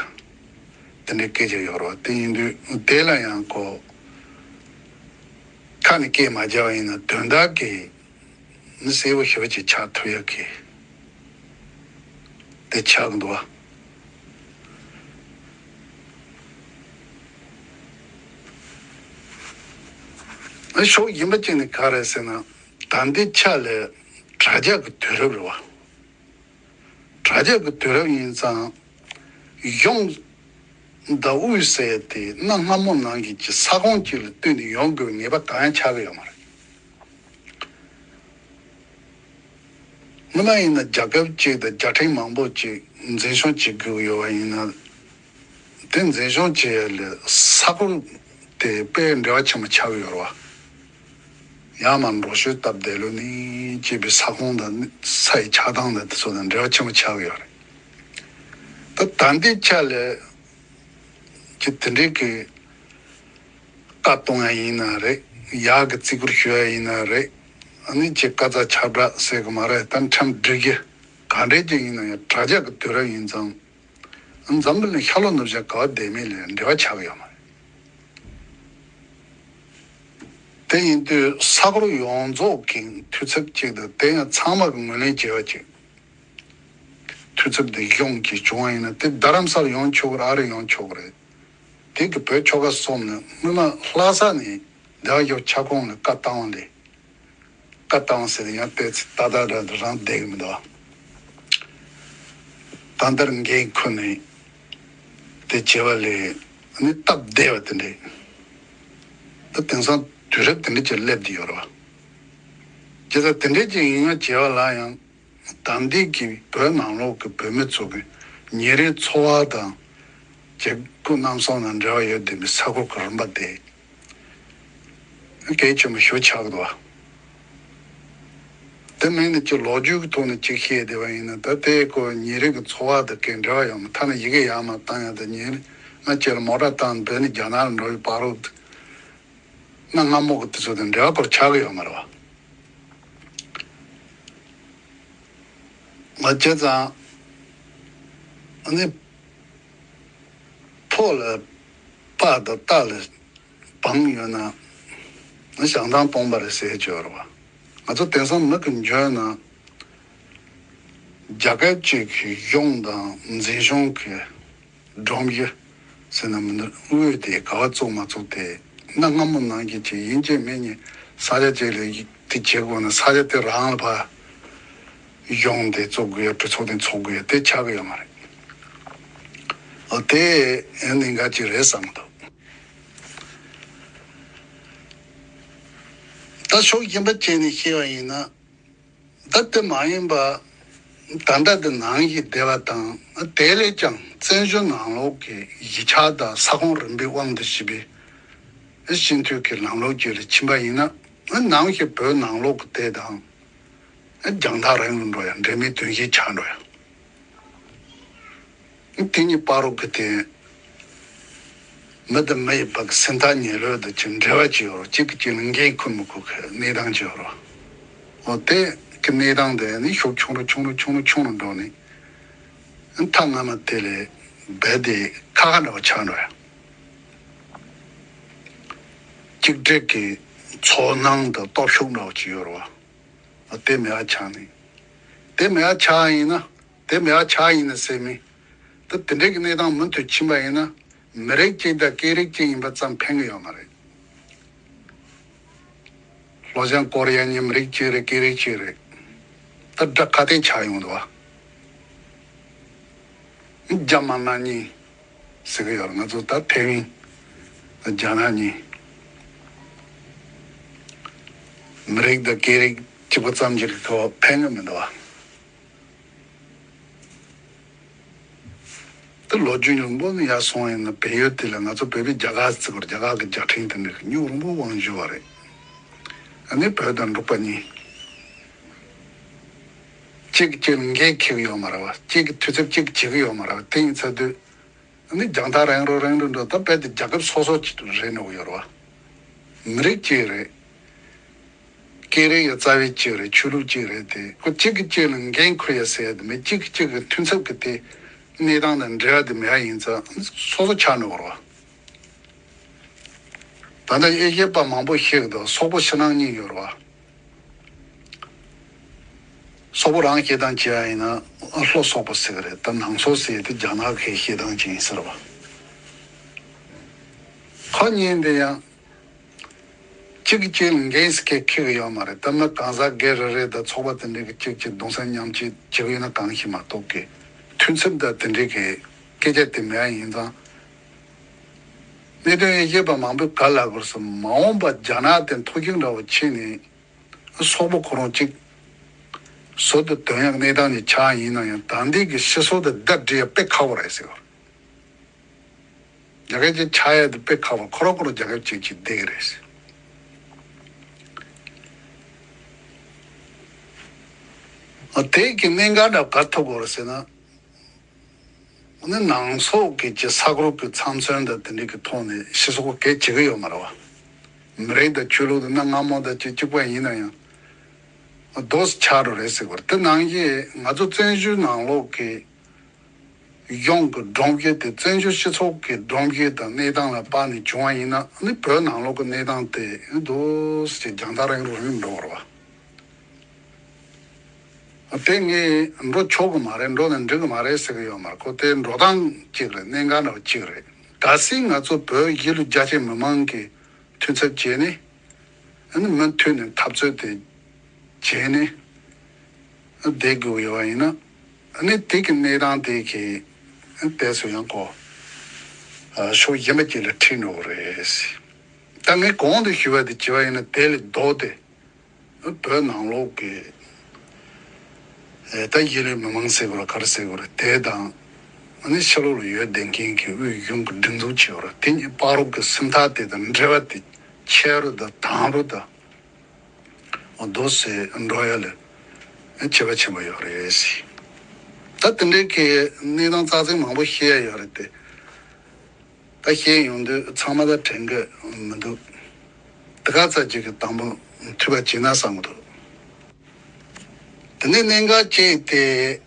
དེ་འདྲའི་སྐད་ཆ་ཡོད་རེད་བ། དེ་ཡིན་དུས་དེ་ལ་ཡང་ཁོ་ཁ་ནས་སྐད་མ་རྒྱག་པ་ཡིན་ན་དོན་དག་གི་ནི་གསལ་པོ་ཞེ་པོ་ཅིག་ཆགས་ཐུབ་ཡ་གི་དེ་ཆགས་འདུག་བ། ཨ་ཕྱོགས་གཞན་པ་གཅིག་ནས་ག་རེ་ཟེར་ན། ད་ལྟའི་ཆ་ལ་དྲ་རྒྱ་གི་དུས་རབས་རེད་བ། དྲ་རྒྱ་གི་དུས་རབས་ཡིན་ཙང་གཞུང་དང་དབུས་ཟེར་ཏེ་གནའ་སྔ་མོ་ནང་བཞིན་གྱི་ས་ཁོངས་གཅིག་ལ་ལྟོས་ནས་ཡོང་དགོས་པའི་ངེས་པ་གང་ཡང་ཆགས་ཀྱི་ཡོད་མ་རེད། སྔོན་མ་ཡིན་ན་རྒྱལ་ཁབ་གཅིག་དང་རྒྱལ་ཕྲན་མང་པོ་གཅིག་འཛིན་སྐྱོང་བྱེད་དགོས་ཀྱི་ཡོད་པ་ཡིན་ན། དེ་འཛིན་སྐྱོང་བྱེད་ཡ་ལ་ས་ཁུལ་དེ་དཔེ་འབྲེལ་བ་ཆེན་པོ་ཆགས་ཀྱི་ཡོད་རེད་བ། ཡང་མ་འབྲོག་ཤོད་སྟབས་བདེ་ལོ་ནི་ཅེས་པའི་ས་ཁོངས་དང་ས་ཡི་ཆགས་སྟངས་དང་དེ་ཚོ་དང་འབྲེལ་བ་ཆེན་པོ་ཆགས་ཀྱི་ཡོད་རེད། ད་ད་ལྟའི་ཆ་ལ་ཅི་དེ་འདྲའི་གི་བཀའ་གཏོང་ཡ་ཡིན་ན་རེད། ཡག་གི་བརྩི་བཀུར་ཞུ་ཡ་ཡིན་ན་རེད། ཨ་ནི་ཅི་བཀའ་རྩ་ཁྱབ་བསྒྲགས་ཟེར་གི་མ་རེད། ད་ཁྲིམས་སྒྲིག་གཞི་ག་འདྲའི་ཅིག་ཡིན་ན་ཡང་དྲ་རྒྱ་གི་དུས་རབས་ཡིན་ཙང་། འཛམ་བུ་གླིང་ཤར་ལྷོ་ནུབ་བྱང་ག་བ་བསྡད་མིན་ལ་འབྲེལ་བ་ཆགས་ཀྱི་ཡོད་མ་རེད། དེ་ཡིན་དུས་ས་ཁུལ་ཡོངས་རྫོགས་ཀྱི་འཐུས་ཚབ་ཅིག་དང་དེ་ཡང་ཚང་མ་གི་ངོས་ལེན་བྱས་པ་ཅིག་འཐུས་ཚབ་དེ་གཞུང་གིས་བྱུང་བ་ཡིན་ན་དེ་རྡ་རམ་ས་ལ་ཡོང་ཆོག་གི་རེད། ཨ་རི་ཡོང་ཆོག་གི་རེད། དེ་གི་བོད་ཆོལ་ཁ་གསུམ་ནས་སྔོན་མ་ལྷ་ས་ནས་འདི་བ་ཡོད་ཁྱབ་ཁོངས་ལ་བཀའ་བཏང་བ་ལས། བཀའ་བཏང་ཟེར་ཡང་བལྟས་ཚེ་ཏག་ཏག་རང་རང་བསྡད་གི་མི་འདུག་ད་ལྟར་འགན་ཁུར་ནས་དེ་བྱེད་པ་ལས་ནི་སྟབས་བདེ་བ་དེ་འདྲས། ད་དེང་སང་དུས་རབས་དེ་འདྲས་ཀྱི་སླེབས་བསྡད་ཡོད་རེད་བ། བྱས་ཙང་དེ་འདྲས་ཀྱི་ཡིན་ཡང་བྱེད་པ་ལ་ཡང་ད་ལྟའི་གི་བོད་ནང་ལོགས་ཀྱི་བོད་མི་ཚོ་གི་ཉིན་རེའི་འཚོ་བ་དང་བྱེད་སྒོ་རྣམ་གསུམ་དང་འབྲེལ་བ་ཡོད་བསྡད་པའི་ས་ཁུལ་གྱི་རིམ་པ་དེ། གལ་ཆེན་པོ་ཞིག་ཆགས་འདུག་དེ་མིན་ནི་ཅིག་ལོ་རྒྱུས་ཀྱི་ཐོག་ནས་ཅིག་བཤད་བསྡད་པ་ཡིན་ན། ད་ལྟའི་ཁོ་ཉིན་རེ་གི་འཚོ་བ་དང་གི་འབྲེལ་བ་ཡོད་མ། ཐ་ན་ཡི་གེ་ཡར་མར་བཏང་ཡ་དང་ཉིན་རེ་ང་ཅིག་ལ་མོ་ཊ་བཏང་བོད་ནས་རྒྱ་ནག་ལ་འགྲོ་བའི་བར་དུ་གནའ་སྔ་མོ་གི་དུས་ཚོད་དང་འབྲེལ་བ་སྐོར་ཆགས་ཀྱི་ཡོད་མ་རེད་བ། ང་བྱས་ཙང་ཨ་ནི་ཕོ་ལ་པ་དང་རྟ་ལ་བང་ཡོད་ན་ཞང་ཐང་སྟོང་པ་རེད་ཟེར་གྱི་ཡོད་རེད་བ། ང་ཚོ་དེང་སང་མི་གི་འཇོན་ན་རྒྱ་སྐད་ཅིག་གི་གཞུང་དང་འཛིན་གཞུང་གི་སྒྲོམ་གཞི་ཟེར་ན་མི་འདུག་དབུས་དེ་ག་བ་བཙུགས་མ་བཙུགས་དེ་གནའ་སྔ་མོ་ནང་གི་ཅིག་ཡིན་གཅིག་མིན་གཉིས་ས་ཆ་གཅིག་ལ་དེ་བྱེད་དགོས་ན་ས་ཆ་དེ་རང་ལ་ཕར་གཞུང་དེ་བཙུགས་དགོས་ཡ་གྲོས་ཚོགས་དེ་འཚོགས་དགོས་ཡ་དེ་ཆགས་ཀྱི་ཡོད་མ་རེད། ཨོ་དེ་ཡང་གནད་འགག་ཅིག་རེད་བསམ་གྱི་འདུག་ད་ཕྱོགས་གཞན་པ་བྱས་ནས་བཤད་པ་ཡིན་ན། ད་དེ་མ་ཡིན་པ། ད་ལྟ་དེ་ནང་བཞིན་བསྡད་པ་དང་དེ་ལས་ཀྱང་བཙན་བྱོལ་ནང་ལོགས་ཀྱི་གཞིས་ཆགས་དང་ས་ཁོངས་རིམ་པའི་དབང་དུ་བྱས་པའི་སྤྱི་འཐུས་ཀྱི་ལམ་ལུགས་ཅིག་ལ་ཕྱིན་པ་ཡིན་ན། ནམ་ཞིག་བོད་ནང་ལོགས་ཀྱི་དེ་དང་རྒྱང་ཐག་རིང་རུ་འགྲོ་ཡ། འབྲེལ་མེད་དོན་གཞན་ཆགས་འགྲོ་ཡ། དེ་གཉིས་བར་རོ་གི་དེ། མི་དང་མི་ཡི་བར་གྱི་སེམས་ཐག་ཉེ་ལོས་དང་ཅིག་འབྲེལ་བ་ཅིག་ཡོད་རོགས། གཅིག་གིས་གཅིག་ལ་འགན་འཁུར་མི་དགོས་གི་གནས་སྟངས་ཅིག་ཡོད་རོགས། འོ་དེ་གི་གནས་སྟངས་དེ་ནི་ཤུགས་ཆུང་རུ་ཆུང་རུ་ཆུང་རུ་ཆུང་རུ་འགྲོ་ནས། མཐའ་མ་དེ་ལས་རྦད་དེ་ཁག་ཁག་འདྲ་བ་ཆགས་འགྲོ་ཡ། གཅིག་སྒྲིལ་གྱི་ཚོར་སྣང་དང་སྟོབས་ཤུགས་འདྲ་བ་ཅིག་ཡོད་རོགས། དེ་མེད་པ་ཆགས་ནས། དེ་མེད་པ་ཆགས་ཡིན་ན། དེ་མེད་པ་ཆགས་ཡིན་ན་ཟེར་མིན། ད་དེ་འདྲའི་གི་གནས་སྟངས་མུ་མཐུད་ཕྱིན་པ་ཡིན་ན། མི་རིགས་གཅིག་དང་སྐད་རིགས་གཅིག་ཡིན་པ་ཙམ་ཕན་གི་ཡོད་མ་རེད། ལྷོ་བྱང་ཀོ་རི་ཡ་གཉིས་མི་རིགས་གཅིག་རེད། སྐད་རིགས་གཅིག་རེད། ད་དགྲ་ཁ་གཏད་ཆགས་ཡོང་འདུག་བ། རྒྱ་དམར་ནག་གཉིས་ཟེར་གི་ཡོད་རེད། ང་ཚོ་ད་ཐེ་ཝན་རྒྱ་ནག་གཉིས། མི་རིགས་དང་སྐད་རིགས་གཅིག་པ་ཙམ་གྱི་གི་ཁ་བ་ཕན་གི་མི་འདུག་བ། ད་ལོ་རྒྱུས་རིང་པོ་ནས་ཡར་སོང་ཡིན་ན། བལ་ཡུལ་དེ་ལ་ང་ཚོ་བོད་པའི་རྒྱ་གར་ཟེར་བར་རྒྱ་གར་གྱི་རྒྱལ་ཕྲན་དེ་འདྲ་རྙོག་རིང་པོ་དབང་བསྒྱུར་བ་རེད། ཨ་ནི་བོད་དང་འབྲུག་པ་གཉིས། གཅིག་གིས་གཅིག་ལ་འགན་འཁྱེར་གྱི་ཡོད་མ་རེད་བ། གཅིག་གིས་འཐུས་ཚབ་གཅིག་བྱེད་ཀྱི་ཡོད་མ་རེད་བ། དེ་ཡིན་ཚར་དུས། ཨ་ནི་རྒྱང་ཐག་རིང་རུ་རིང་རུ་འགྲོ། ད་རྦད་དེ་རྒྱལ་ཁབ་སོ་སོ་ཅིག་རེད་འགྲོ་གི་ཡོད་རེད་བ། མི་རིགས་གཅིག་རེད། སྐད་རིགས་ཡང་རྩ་བའི་གཅིག་རེད། ཆོས་ལུགས་གཅིག་རེད་དེ། ཁོ་གཅིག་གིས་གཅིག་ལ་འགན་འཁུར་ཡ་ཟེར་ཡ་དེ་མེད། གཅིག་གིས་གཅིག་གི་མཐུན་ཚབ་ཀྱི་དེ་གནས་སྟངས་དང་འབྲེལ་བ་དེ་མེད་པ་ཡིན་ཙང་སོ་སོ་ཆགས་འགྲོ་གི་རེད་བ། ད་ལྟ་དབྱེ་ཞིབ་པ་མང་པོ་ཞིག་དང་སོག་པོ་ཕྱི་ནང་གཉིས་ཡོད་རེད་བ། སོག་པོ་རང་བཤད་སྟངས་བྱས་པ་ཡིན་ན་ལྷོ་སོག་པོ་ཟེར་གི་རེད། ད་ནང་སོག་ཟེར་དེ་རྒྱ་ནག་གི་བཤད་སྟངས་ཅིག་ཡིན་ཟེར་བ། ཁོ་གཉིས་འདི་ཡང་གཅིག་གིས་གཅིག་ལ་འགན་ཟེར་མཁན་འཁྱེར་གི་ཡོད་མ་རེད། ད་མི་གང་ཟག་སྒེར་རེ་རེ་དང་ཚོགས་པ་དེ་འདྲ་གི་གཅིག་གིས་གདུང་སེམས་མཉམ་སྐྱེད་བྱེད་གི་ཡོད་ན་གང་ཞིག་མ་གཏོགས་ཀྱི་མཐུན་ཚབ་དང་དེ་འདྲའི་གི་སྐད་ཆ་དེ་མེད་པ་ཡིན་ཙང་། གནད་དོན་དབྱེ་ཞིབ་པ་མང་པོས་ག་ལབ་དགོས་སམ། མ་འོངས་པ་རྒྱ་ནག་དེ་མཐོ་རྒྱུགས་འདྲ་བོ་ཕྱིན་ནས་སོག་པོ་ཁོ་རང་གཅིག་ཟུར་དུ་དོན་ཡག་གནས་སྟངས་ནས་ཆགས་ཡིན་ན་ཡང་། ད་འདི་གི་སྤྱི་ཚོགས་དེ་ཟླ་སྒྲིལ་ཡ་དཔེ་ཁག་པོ་རེད་ཟེར་བ། རྒྱ་སྐད་ཅིག་ཆགས་ཡ་དེ་དཔེ་ཁག་པོ། ཁོ་རང་ཁོ་རང་རྒྱ་སྐད་ཅིག་ཅིག་བསྡད་ཀྱི་རེད་ཟེར། ཨ་དེ་གི་གནད་འགག་འདྲ་ག་ཐུག་གོ་རེད་ཟེར་ན། ནི་ནང་སོག་གི་ཅི་ས་ཁུལ་གྱི་ཚབ་མཚོན་དང་དེ་འདྲ་གི་ཐོག་ནས་སྤྱི་ཚོགས་གལ་ཆེ་གི་ཡོད་མ་རེད་བ། མི་རིགས་དང་ཆོས་ལུགས་དང་གནའ་སྔ་མོ་དང་ཅི་གཅིག་པ་ཡིན་ན་ཡང་། རྡོ་སུ་ཆགས་འགྲོ་རེད་ཟེར་བར། དེ་ནང་བཞིན་ང་ཚོ་བཙན་བྱོལ་ནང་ལོགས་ཀྱི་གཞུང་གི་སྒྲོམ་གཞི་དེ། བཙན་བྱོལ་སྤྱི་ཚོགས་ཀྱི་སྒྲོམ་གཞི་དང་གནས་སྟངས་ལ་དཔག་ནས་བྱུང་བ་ཡིན་ན། ནི་བོད་ནང་ལོགས་ཀྱི་གནས་སྟངས་དེ་རྡོ་སུ་ཅིག་རྒྱང་ཐག་རིང་རུ་རིང་འགྲོ་བ་རེད་བ། དེ་ངས་འགྲོ་ཆོག་གི་མ་རེད། འགྲོ་ན་འགྲིག་གི་མ་རེད་ཟེར་གི་ཡོད་མ་རེད། ཁོ་དེ་འགྲོ་སྟངས་གཅིག་རེད། གནད་འགག་འདྲ་བོ་གཅིག་རེད། གལ་སྲིད་ང་ཚོ་བོད་གཞིས་ལུས་རྒྱ་ཆེ་མི་མང་གིས་མཐུན་ཚབ་བྱས་ནས། ཨ་ནི་མུ་མཐུད་ནས་འཐབ་རྩོད་དེ་བྱས་ནས་བསྡད་དགོས་ཡོད་པ་ཡིན་ན། ཨ་ནི་དེ་གི་གནས་སྟངས་དེ་གི་དེ་ཚོ་ཡང་ཁོ་ཕྱོགས་གཞན་པ་ཅིག་ལ་ཁྲིད་འགྲོ་གི་རེད། ད་ངས་གོང་དུ་ཞུས་པ་དེ་བྱས་པ་ཡིན་ན། དེ་ལས་ལྡོག་སྟེ། བོད་ནང་ལོགས་ཀྱི་ཨེ་ད་གཞིས་ལུས་མི་མང་ཟེར་དགོས་ར་ག་རེ་ཟེར་དགོས་ར། དེ་དང་ཨ་ནི་ཕྱི་ལོགས་ལ་ཡོད་བསྡད་མཁན་གྱི་དབུས་གཞུང་གི་སྒྲིག་འཛུགས་བྱེད་དགོས་ར། དེ་གཉིས་བར་དུ་གི་སེམས་ཐག་དེ་དང་འབྲེལ་བ་དེ་ཆད་རུ་དང་དྭངས་རུ་དང་། འོ་དོ་ཟེར་འགྲོ་ཡ་ལ་ཁྱད་པར་ཆེན་པོ་ཡོད་རེད་ཟེར། ད་དེ་འདྲའི་གི་གནས་སྟངས་རྩ་ཚིག་མང་པོ་བཤད་ཡ་ཡོད་རེད་དེ། ད་བཤད་ཡོང་དུས་ཚང་མ་ད་དྲན་གི་མི་འདུག་དེ་ག་ཙམ་ཅིག་གི་དང་པོ་མཐུད་པ་བྱས་ན་བསམ་གི་འདུག་དེ་ནས་གནད་འགག་ཅིག་དེ་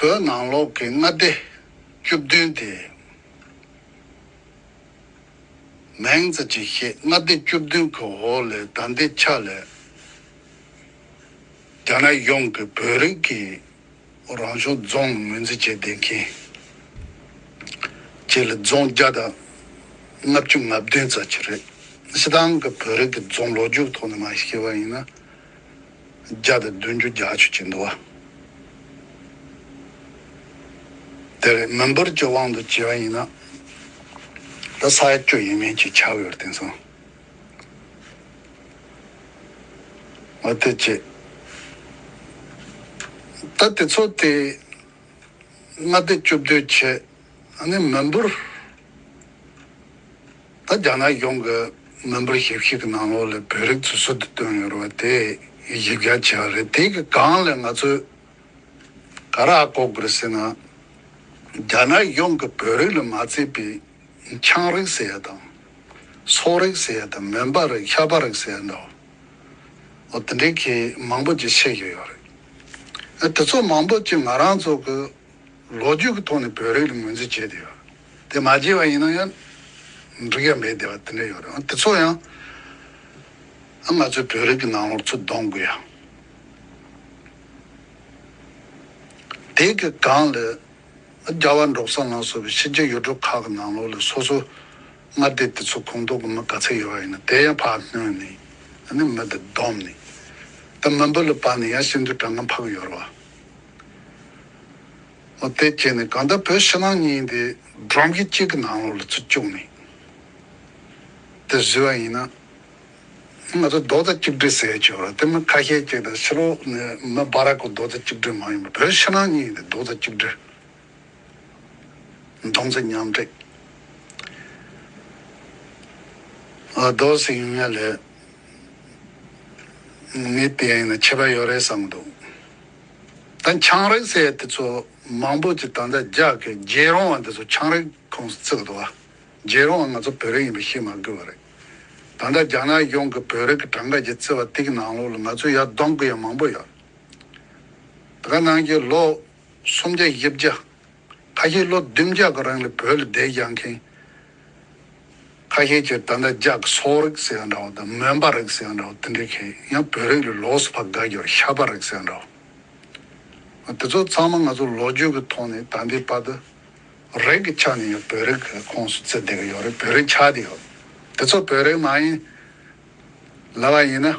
བོད་ནང་ལོགས་ཀྱི་མངའ་སྡེ་བཅུ་བདུན་དེ། མིང་ཙམ་ཅིག་བཤད། མངའ་སྡེ་བཅུ་བདུན་གྱི་འོག་ལས་ད་ལྟའི་ཆ་ལ་རྒྱ་ནག་གཞུང་གིས་བོད་རིགས་ཀྱི་རང་སྐྱོང་རྫོང་ངོས་འཛིན་བྱས་བསྡད་མཁན་བཅས་ལ་རྫོང་བརྒྱ་དང་ལྔ་བཅུ་ང་བདུན་ཙམ་ཅིག་རེད། སྤྱིར་བཏང་གི་བོད་རིགས་ཀྱི་རྫོང་ལོ་རྒྱུས་ཐོག་ནས་མར་བཤད་པ་ཡིན་ན། བརྒྱ་དང་བདུན་ཅུ་བརྒྱད་ཅུ་ཅིག་འདུག་བ། དེར་མི་འབོར་གྱི་དབང་དུ་བྱས་པ་ཡིན་ན། ད་ས་ཡ་བཅུ་ཡས་མས་ཅིག་ཆགས་ཡོད་རེད། དེང་སང་། འོ་དེ་བྱས། ད་དེ་ཚོ་དེ་མངའ་སྡེ་བཅུ་བདུན་བྱས། ཨ་ནི་མི་འབོར། ད་རྒྱ་ནག་གཞུང་གི་མི་འབོར་ཞིབ་བཤེར་གྱི་ནང་ལོགས་ལ་བོད་རིགས་ཚོ་ཟུར་དུ་བཏོན་ཡོད་རེད་བ། དེ་གཞི་རྒྱ་ཆེ་བ་རེད། དེ་གི་སྒང་ལ་ང་ཚོས་ག་རེ་ཧ་གོ་དགོས་རེད་ཟེར་ན། རྒྱ་ནག་གཞུང་གིས་བོད་རིགས་ལ་མ་བརྩིས་པའི་ཆའང་རིགས་ཟེར་ཡ་དང་། སོག་རིགས་ཟེར་ཡ་དང་། མོན་པ་རིགས། ཤ་པ་རིགས་ཟེར་ཡ་འདྲ་བ། འོ་དེ་འདྲའི་གི་མང་པོ་ཅིག་བཤད་ཀྱི་ཡོད་རེད། ཨ་དེ་ཚོ་མང་པོ་ཅིག་ང་རང་ཚོ་གི་ལོ་རྒྱུས་ཀྱི་ཐོག་ནས་བོད་རིགས་ལ་ངོས་འཛིན་བྱས་བསྡད་ཡོད། དེ་མ་བྱས་པ་ཡིན་ན་ཡང་འགྲིག་ཡ་མེད་བསྡད་པ་དེ་འདྲ་ཡོད་རེད། དེ་ཚོ་ཡང་ང་ཚོའི་བོད་རིགས་ཀྱི་ནང་ལོགས་ཚུར་གཏོང་དགོས་ཡ། དེ་གི་སྒང་ལ་རྒྱལ་བ་འབྲོག་ས་ལ་སོགས་པའི་ཕྱི་རྒྱལ་ཡུལ་གྲུ་ཁག་གི་ནང་ལོགས་ལ་སོ་སོ་མངའ་སྡེ་དེ་ཚོ་ཁོངས་གཏོགས་ཀྱི་མི་ག་ཚད་ཡོད་པ་ཡིན་ན་དེ་ཡང་ཕར་བསྣུན་ནས། ཨ་ནི་མི་དེ་བསྡོམས་ནས། ད་མི་འབོར་ལ་དཔག་ནས་ཡང་ཤིན་ཏུ་གྲངས་ཀ་འཕར་གྱི་ཡོད་རེད་བ། འོ་དེ་བྱས་ནས་གང་ལྟར་བོད་ཕྱི་ནང་གཉིས་དེ་སྒྲོམ་གཞི་གཅིག་གི་ནང་ལོགས་ལ་ཚུར་བཅུག་ནས་དེ་བཟོས་པ་ཡིན་ན། ང་ཚོ་རྡོག་རྩ་གཅིག་སྒྲིལ་ཟེར་ཡ་ཅིག་ཡོད་རེད། དེ་མི་ཁ་ཤས་ཅིག་དང་ཕྱི་ལོགས་ནས་མི་བར་གྱི་རྡོག་རྩ་གཅིག་སྒྲིལ་མ་ཡིན་པར་བོད་ཕྱི་ནང་གཉིས་དེ་རྡོག་རྩ་གཅིག་སྒྲིལ། མདུང་རྩེ་མཉམ་འབྲེལ། ཨ་རྡོག་ཟེར་ཡོང་ཡ་ལས། ངས་བལྟས་ཡིན་ན་ཁྱད་པར་ཡོད་རེད་བསམ་གྱི་འདུག་ད་ཆའང་རིགས་ཟེར་དེ་ཚོ་མང་པོ་ཅིག་ད་ལྟ་རྒྱ་གི་རྒྱལ་རོང་བ་དེ་ཚོ་ཆའང་རིགས་ཁོངས་སུ་བརྩི་གི་འདུག་བ། རྒྱལ་རོང་བ་ང་ཚོ་བོད་རིགས་ཡིན་པ་ཤེས་མ་དགོས་པ་རེད། ད་ལྟ་རྒྱ་ནག་གཞུང་གིས་བོད་རིགས་ཀྱི་གྲངས་ཀ་ཅིག་བརྩི་བ་དེ་གི་ནང་ལོགས་ལ་ང་ཚོ་ཡར་བསྡོམས་དགོས་ཡ་མང་པོ་ཡོད། དེ་ག་ནང་བཞིན་ལོ་སུམ་བརྒྱ་བཞི་བརྒྱ། ཁ་ཤས་ལོ་བདུན་བརྒྱ་གི་རིང་ལ་བོད་ལ་བསྡད་བཞག་མཁན། ཁ་ཤས་ཀྱིས་ད་ལྟ་རྒྱ་གི་སོག་རིགས་ཟེར་ཡ་འདྲ་བོ་དང་མོན་པ་རིགས་ཟེར་ཡ་འདྲ་བོ་དེ་འདྲའི་མཁན་ཡང་བོད་རིགས་ལ་ལོགས་སུ་ཕར་དགའ་རྒྱུར་ཤ་པ་རིགས་ཟེར་ཡ་འདྲ་བོ། དེ་ཚོ་ཚང་མ་ང་ཚོ་ལོ་རྒྱུས་ཀྱི་ཐོག་ནས་ད་ལྟའི་བར་དུ་རིགས་ཀྱི་ཆ་ནས་ཡང་བོད་རིགས་ཀྱི་ཁོངས་སུ་བརྩི་བསྡད་ཀྱི་ཡོད་རེད། བོད་རིགས་ཆགས་བསྡད་ཡོད། དེ་ཚོ་བོད་རིགས་མ་ཡིན་ལབ་པ་ཡིན་ན།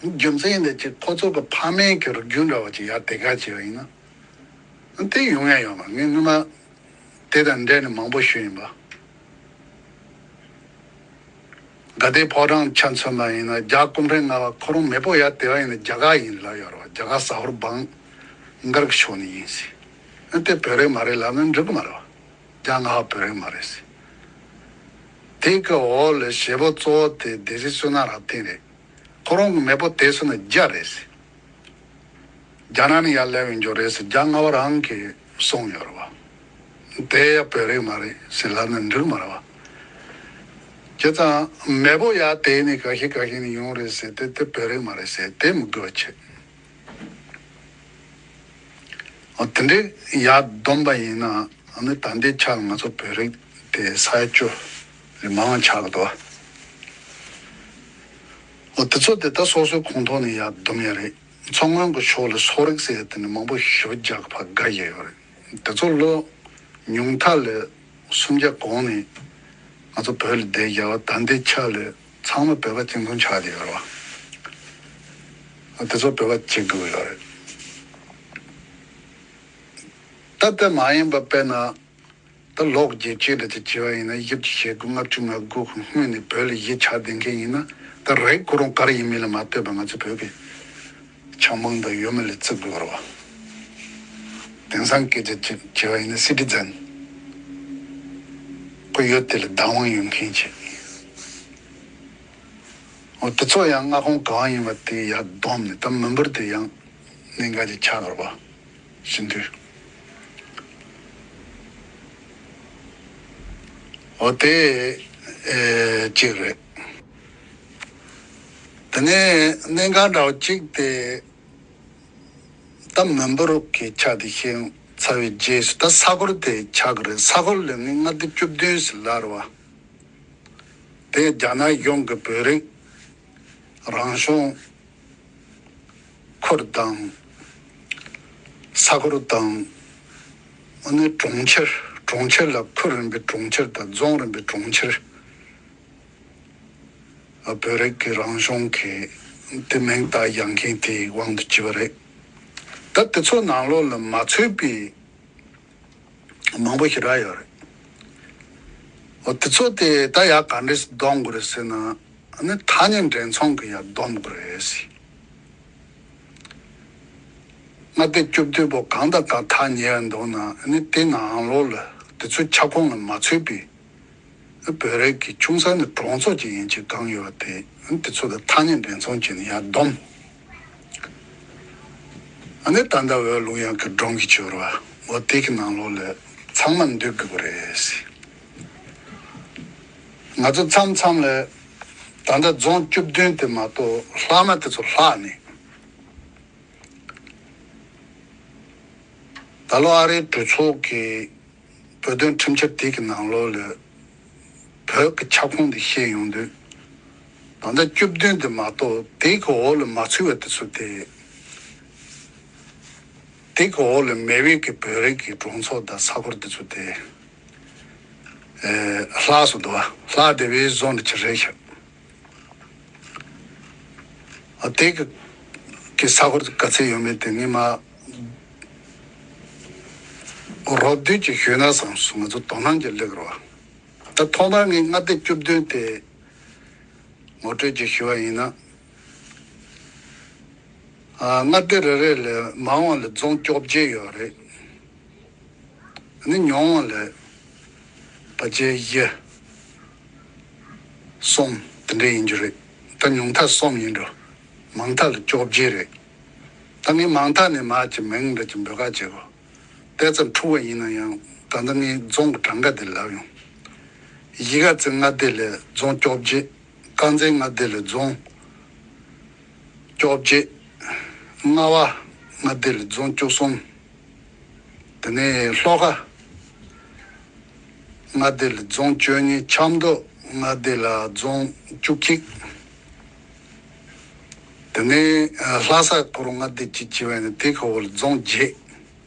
རྒྱུ་མཚན་འདི་ཅིག་ཁོ་ཚོ་གི་ཕ་མེས་ཀྱི་རིགས་རྒྱུད་འདྲ་བ་ཅིག་ཡར་དེ་ག་བྱས་པ་ཡིན་ན། དེ་ཡོང་ཡ་ཡོད་མ་རེད། ངས་སྔོན་མ་དེ་དང་འབྲེལ་ནས་མང་པོ་ཞུས་ཡིན་པ། དགའ་ལྡན་ཕོ་བྲང་ཆ་མཚོན་པ་ཡིན་ན་རྒྱལ་སྐུ་ཕྲེང་ལྔ་པ་ཁོ་རང་མེས་པོ་ཡར་དེ་བ་ཡིན་ན་རྒྱ་གར་ཡིན་ལབ་ཡོད་རེད་བ། རྒྱ་གར་ཟ་ཧོར་བང་གར་གྱི་ཕྱོགས་ནས་ཡིན་ཟེར། དེ་བོད་རིགས་མ་རེད་ལབ་ན་འགྲིག་གི་མ་རེད་བ། རྒྱ་ལྔ་པ་བོད་རིགས་མ་རེད་ཟེར། དེ་གི་འོག་ལ་བྱེད་པོ་གཙོ་བོ་དེ་སྡེ་སྲིད་བསོད་ནམས་རབ་བརྟན་རེད། ཁོ་རང་གི་མེས་པོ་དེ་ཚོ་ནི་རྒྱ་རེད་ཟེར། རྒྱ་ནག་ནས་ཡར་སླེབས་ཡོང་རྒྱུ་རེད་ཟེར། རྒྱ་ལྔ་པ་རང་གིས་གསུངས་ཡོད་རེད་བ། དེ་ཡང་བོད་རིགས་མ་རེད་ཟེར་ལབ་ན་འགྲིག་མ་རེད་བ། བྱས་ཙང་མེས་པོ་ཡར་དེད་ནས་ག་ཤེད་ག་ཤེད་ནས་ཡོང་རེད་ཟེར་དེ་དེ་བོད་རིགས་མ་རེད་ཟེར་དེ་མི་དགོས་པ་བྱེད། འོ་དེ་འདྲའི་ཡར་བསྡོམས་པ་ཡིན་ན་ཨ་ནི་ད་ལྟའི་ཆར་ང་ཚོ་བོད་རིགས་དེ་ས་ཡ་བཅུ་ལས་མང་བ་ཆགས་ཀྱི་འདུག་འོ་དེ་ཚོ་དེ་ད་སོ་སོའི་ཁོངས་གཏོགས་ནས་ཡར་བསྡོམས་ཡ་རེད། མཚོ་སྔོན་གྱི་ཕྱོགས་ལ་སོག་རིགས་ཟེར་ཡ་དེ་ནི་མང་པོ་ཞེ་པོ་རྒྱག་གི་ཕར་དགའ་བཞིན་ཡོད་རེད། དེ་ཚོ་ལོ་ཉུང་མཐའ་ལ་སུམ་བརྒྱ་གོང་ནས་ང་ཚོ་བོད་ལ་བསྡད་བཞག་པ་ད་ལྟའི་ཆ་ལ་ཚང་མ་བོད་པ་གཅིག་མཚུངས་ཆགས་བསྡད་ཡོད་རེད་བ། དེ་ཚོ་བོད་པ་བྱེད་དགོས་ཡོད་རེད། ད་དེ་མ་ཡིན་པ་དཔེར་ན་ད་ལོ་བརྒྱད་ཅུ་ལ་ཅིག་བྱས་པ་ཡིན་ན་བཞི་བཅུ་ཞེ་དགུ་ལྔ་བཅུ་ང་དགུ་སྔོན་ནས་བོད་ལ་གཞིས་ཆགས་བསྡད་མཁན་ཡིན་ན་ད་རིགས་ཁོ་རང་ག་རེ་ཡིན་མིན་ལ་མ་ལྟོས་པར་ང་ཚོ་བོད་ཀྱི་ཆབ་འབངས་དང་ཡུལ་མི་ལ་བརྩི་དགོས་རེད་བ། དེང་སང་སྐད་ཆ་བྱས་པ་ཡིན་ན་སི་ཊི་ཛེན། ཁོ་ཡུལ་དེ་ལ་བདག་དབང་ཡོད་མཁན་ཅིག་འོ་དེ་ཚོ་ཡང་མངའ་ཁོངས་གང་ཡིན་པ་དེ་ཡར་བསྡོམས་ནས་ད་མི་འབོར་དེ་ཡང་གནད་འགག་ཅིག་ཆགས་ཀྱི་རེད་བ། ཤིན་ཏུ། འོ་དེ་ཨེ་གཅིག་རེད། དེ་ནས་གནད་འགག་འདྲ་བོ་གཅིག་དེ། ད་མི་འབོར་གྱི་ཆ་དེ་ཤེས་ཚར་བའི་རྗེས་སུ་ད་ས་ཁུལ་དེ་ཆགས་ཀྱི་རེད། ས་ཁུལ་ལ་ནི་མངའ་སྡེ་བཅུ་བདུན་ཟེར་ལབ་རེད་བ། དེ་རྒྱ་ནག་གཞུང་གི་བོད་རིགས་རང་སྐྱོང་ཁུལ་དང་། ས་ཁུལ་དང་། ཨ་ནི་གྲོང་ཁྱེར། གྲོང་ཁྱེར་ལ་ཁུལ་རིམ་པའི་གྲོང་ཁྱེར་དང་རྫོང་རིམ་པའི་གྲོང་ཁྱེར། ཨ། བོད་རིགས་ཀྱི་རང་སྐྱོང་གི་དེ་མིང་བཏགས་བཞག་མཁན་དེའི་དབང་དུ་བྱས་པ་རེད། ད་དེ་ཚོ་ནང་ལོགས་ལ་མ་ཚུད་པའི་མང་པོ་ཞེ་དྲག་ཡོད་རེད། འོ་དེ་ཚོ་དེ་ད་ཡག་ག་འདྲས་སེ་སྡོམ་དགོས་རེད་ཟེར་ན། ཨ་ནི་ཐག་ཉེ་འདྲེན་ཚོང་གི་ཡར་སྡོམ་དགོས་རེད་ཟེར། མངའ་སྡེ་བཅུ་བདུན་པོ་གང་དང་གང་ཐག་ཉེ་བ་འདུག་ན། ཨ་ནི་དེ་ནང་ལོགས་ལ་དེ་ཚོའི་ཁྱབ་ཁོངས་ལ་མ་ཚུད་པའི་བོད་རིགས་ཀྱི་ཆུང་ས་ནས་གྲོང་ཚོ་ཅིག་ཡན་ཆད་གང་ཡོད་དེ། ཨ་ནི་དེ་ཚོ་དང་ཐག་ཉེ་འདྲེན་ཚོང་བྱས་ནས་ཡར་སྡོམ། ཨ་ནི་ད་ལྟ་འོས་ལུང་ཡང་གི་སྒྲོམ་གྱི་བྱོས་ར་བ། འོ་དེ་གི་ནང་ལོགས་ལ་ཚང་མ་འདུས་དགོས་ཀྱི་རེད། ང་ཚོ་མཚམས་མཚམས་ལ་ད་ལྟ་རྫོང་བཅུ་བདུན་དེ་མ་གཏོགས་ལྷག་མ་དེ་ཚོ་ལྷག་ནས། ད་ལོ་ཨ་རིའི་གྲོས་ཚོགས་ཀྱི་བོད་དོན་ཁྲིམས་འཆར་དེ་གི་ནང་ལོགས་ལ་བོད་ཀྱི་ཁྱབ་ཁོངས་དེ་བཤད་ཡོང་དུས། ད་ལྟ་བཅུ་བདུན་དེ་མ་གཏོགས་དེ་གི་འོག་ལ་མ་ཚུད་པ་དེ་ཚོ་དེ། དེ་གི་འོག་ལ་མེད་པའི་གི་བོད་རིགས་ཀྱི་གྲོང་ཚོ་དང་ས་ཁུལ་དེ་ཚོ་དེ། ཨེ། ལྷག་སོང་འདུག་བ། ལྷག་བསྡད་པའི་བཟོ་འདྲ་ཅིག་རེད་ཤག་ཨ། དེ་གི་གི་ས་ཁུལ་ག་ཚད་ཡོད་མེད་དེ་ངས་མར་རོབ་བསྡུས་ཅིག་ཞུས་ན་བསམ་སོང་། ང་ཚོ་དོ་སྣང་ཅིག་སླེབས་རོགས། ད་ཐོག་མར་ངས་མངའ་སྡེ་བཅུ་བདུན་དེ་ངོ་སྤྲོད་ཅིག་ཞུ་བ་ཡིན་ན། ཨ། མངའ་སྡེ་རེ་རེ་ལ་མང་བ་ལ་རྫོང་བཅོ་བརྒྱད་ཡོད་རེད། ཨ་ནི་ཉུང་བ་ལ་ཕལ་ཆེར་བཞི་གསུམ་དེ་འདྲ་ཡིན་རྒྱུ་རེད། ད་ཉུང་མཐའ་གསུམ་ཡིན་འགྲོ། མང་མཐའ་ལ་བཅོ་བརྒྱད་རེད། ད་ངས་མང་མཐའ་ནས་མར་གྱི་མིང་འདྲ་ཅིག་འབོད་ཁ་བྱེད་དགོས། དེ་ཙམ་འཁྲུག་པ་ཡིན་ན་ཡང་། ད་ལྟ་ངས་རྫོང་གི་གྲངས་ཀ་དེ་ལབ་ཡོང་། གཞིས་ཀ་རྩེ་མངའ་སྡེ་ལ་རྫོང་བཅོ་བརྒྱད། དཀར་མཛེས་མངའ་སྡེ་ལ་རྫོང་བཅོ་བརྒྱད། རྔ་བ་མངའ་སྡེ་ལ་རྫོང་བཅུ་གསུམ། དེ་ནས་ལྷོ་ཁ་མངའ་སྡེ་ལ་རྫོང་བཅུ་གཉིས། ཆབ་མདོ་མངའ་སྡེ་ལ་རྫོང་བཅུ་གཅིག། དེ་ནས་ལྷ་ས་ཁོ་རང་མངའ་སྡེ་གཅིག་བྱས་པ་ཡིན་ན་དེ་ཁ་འོག་ལ་རྫོང་བརྒྱད།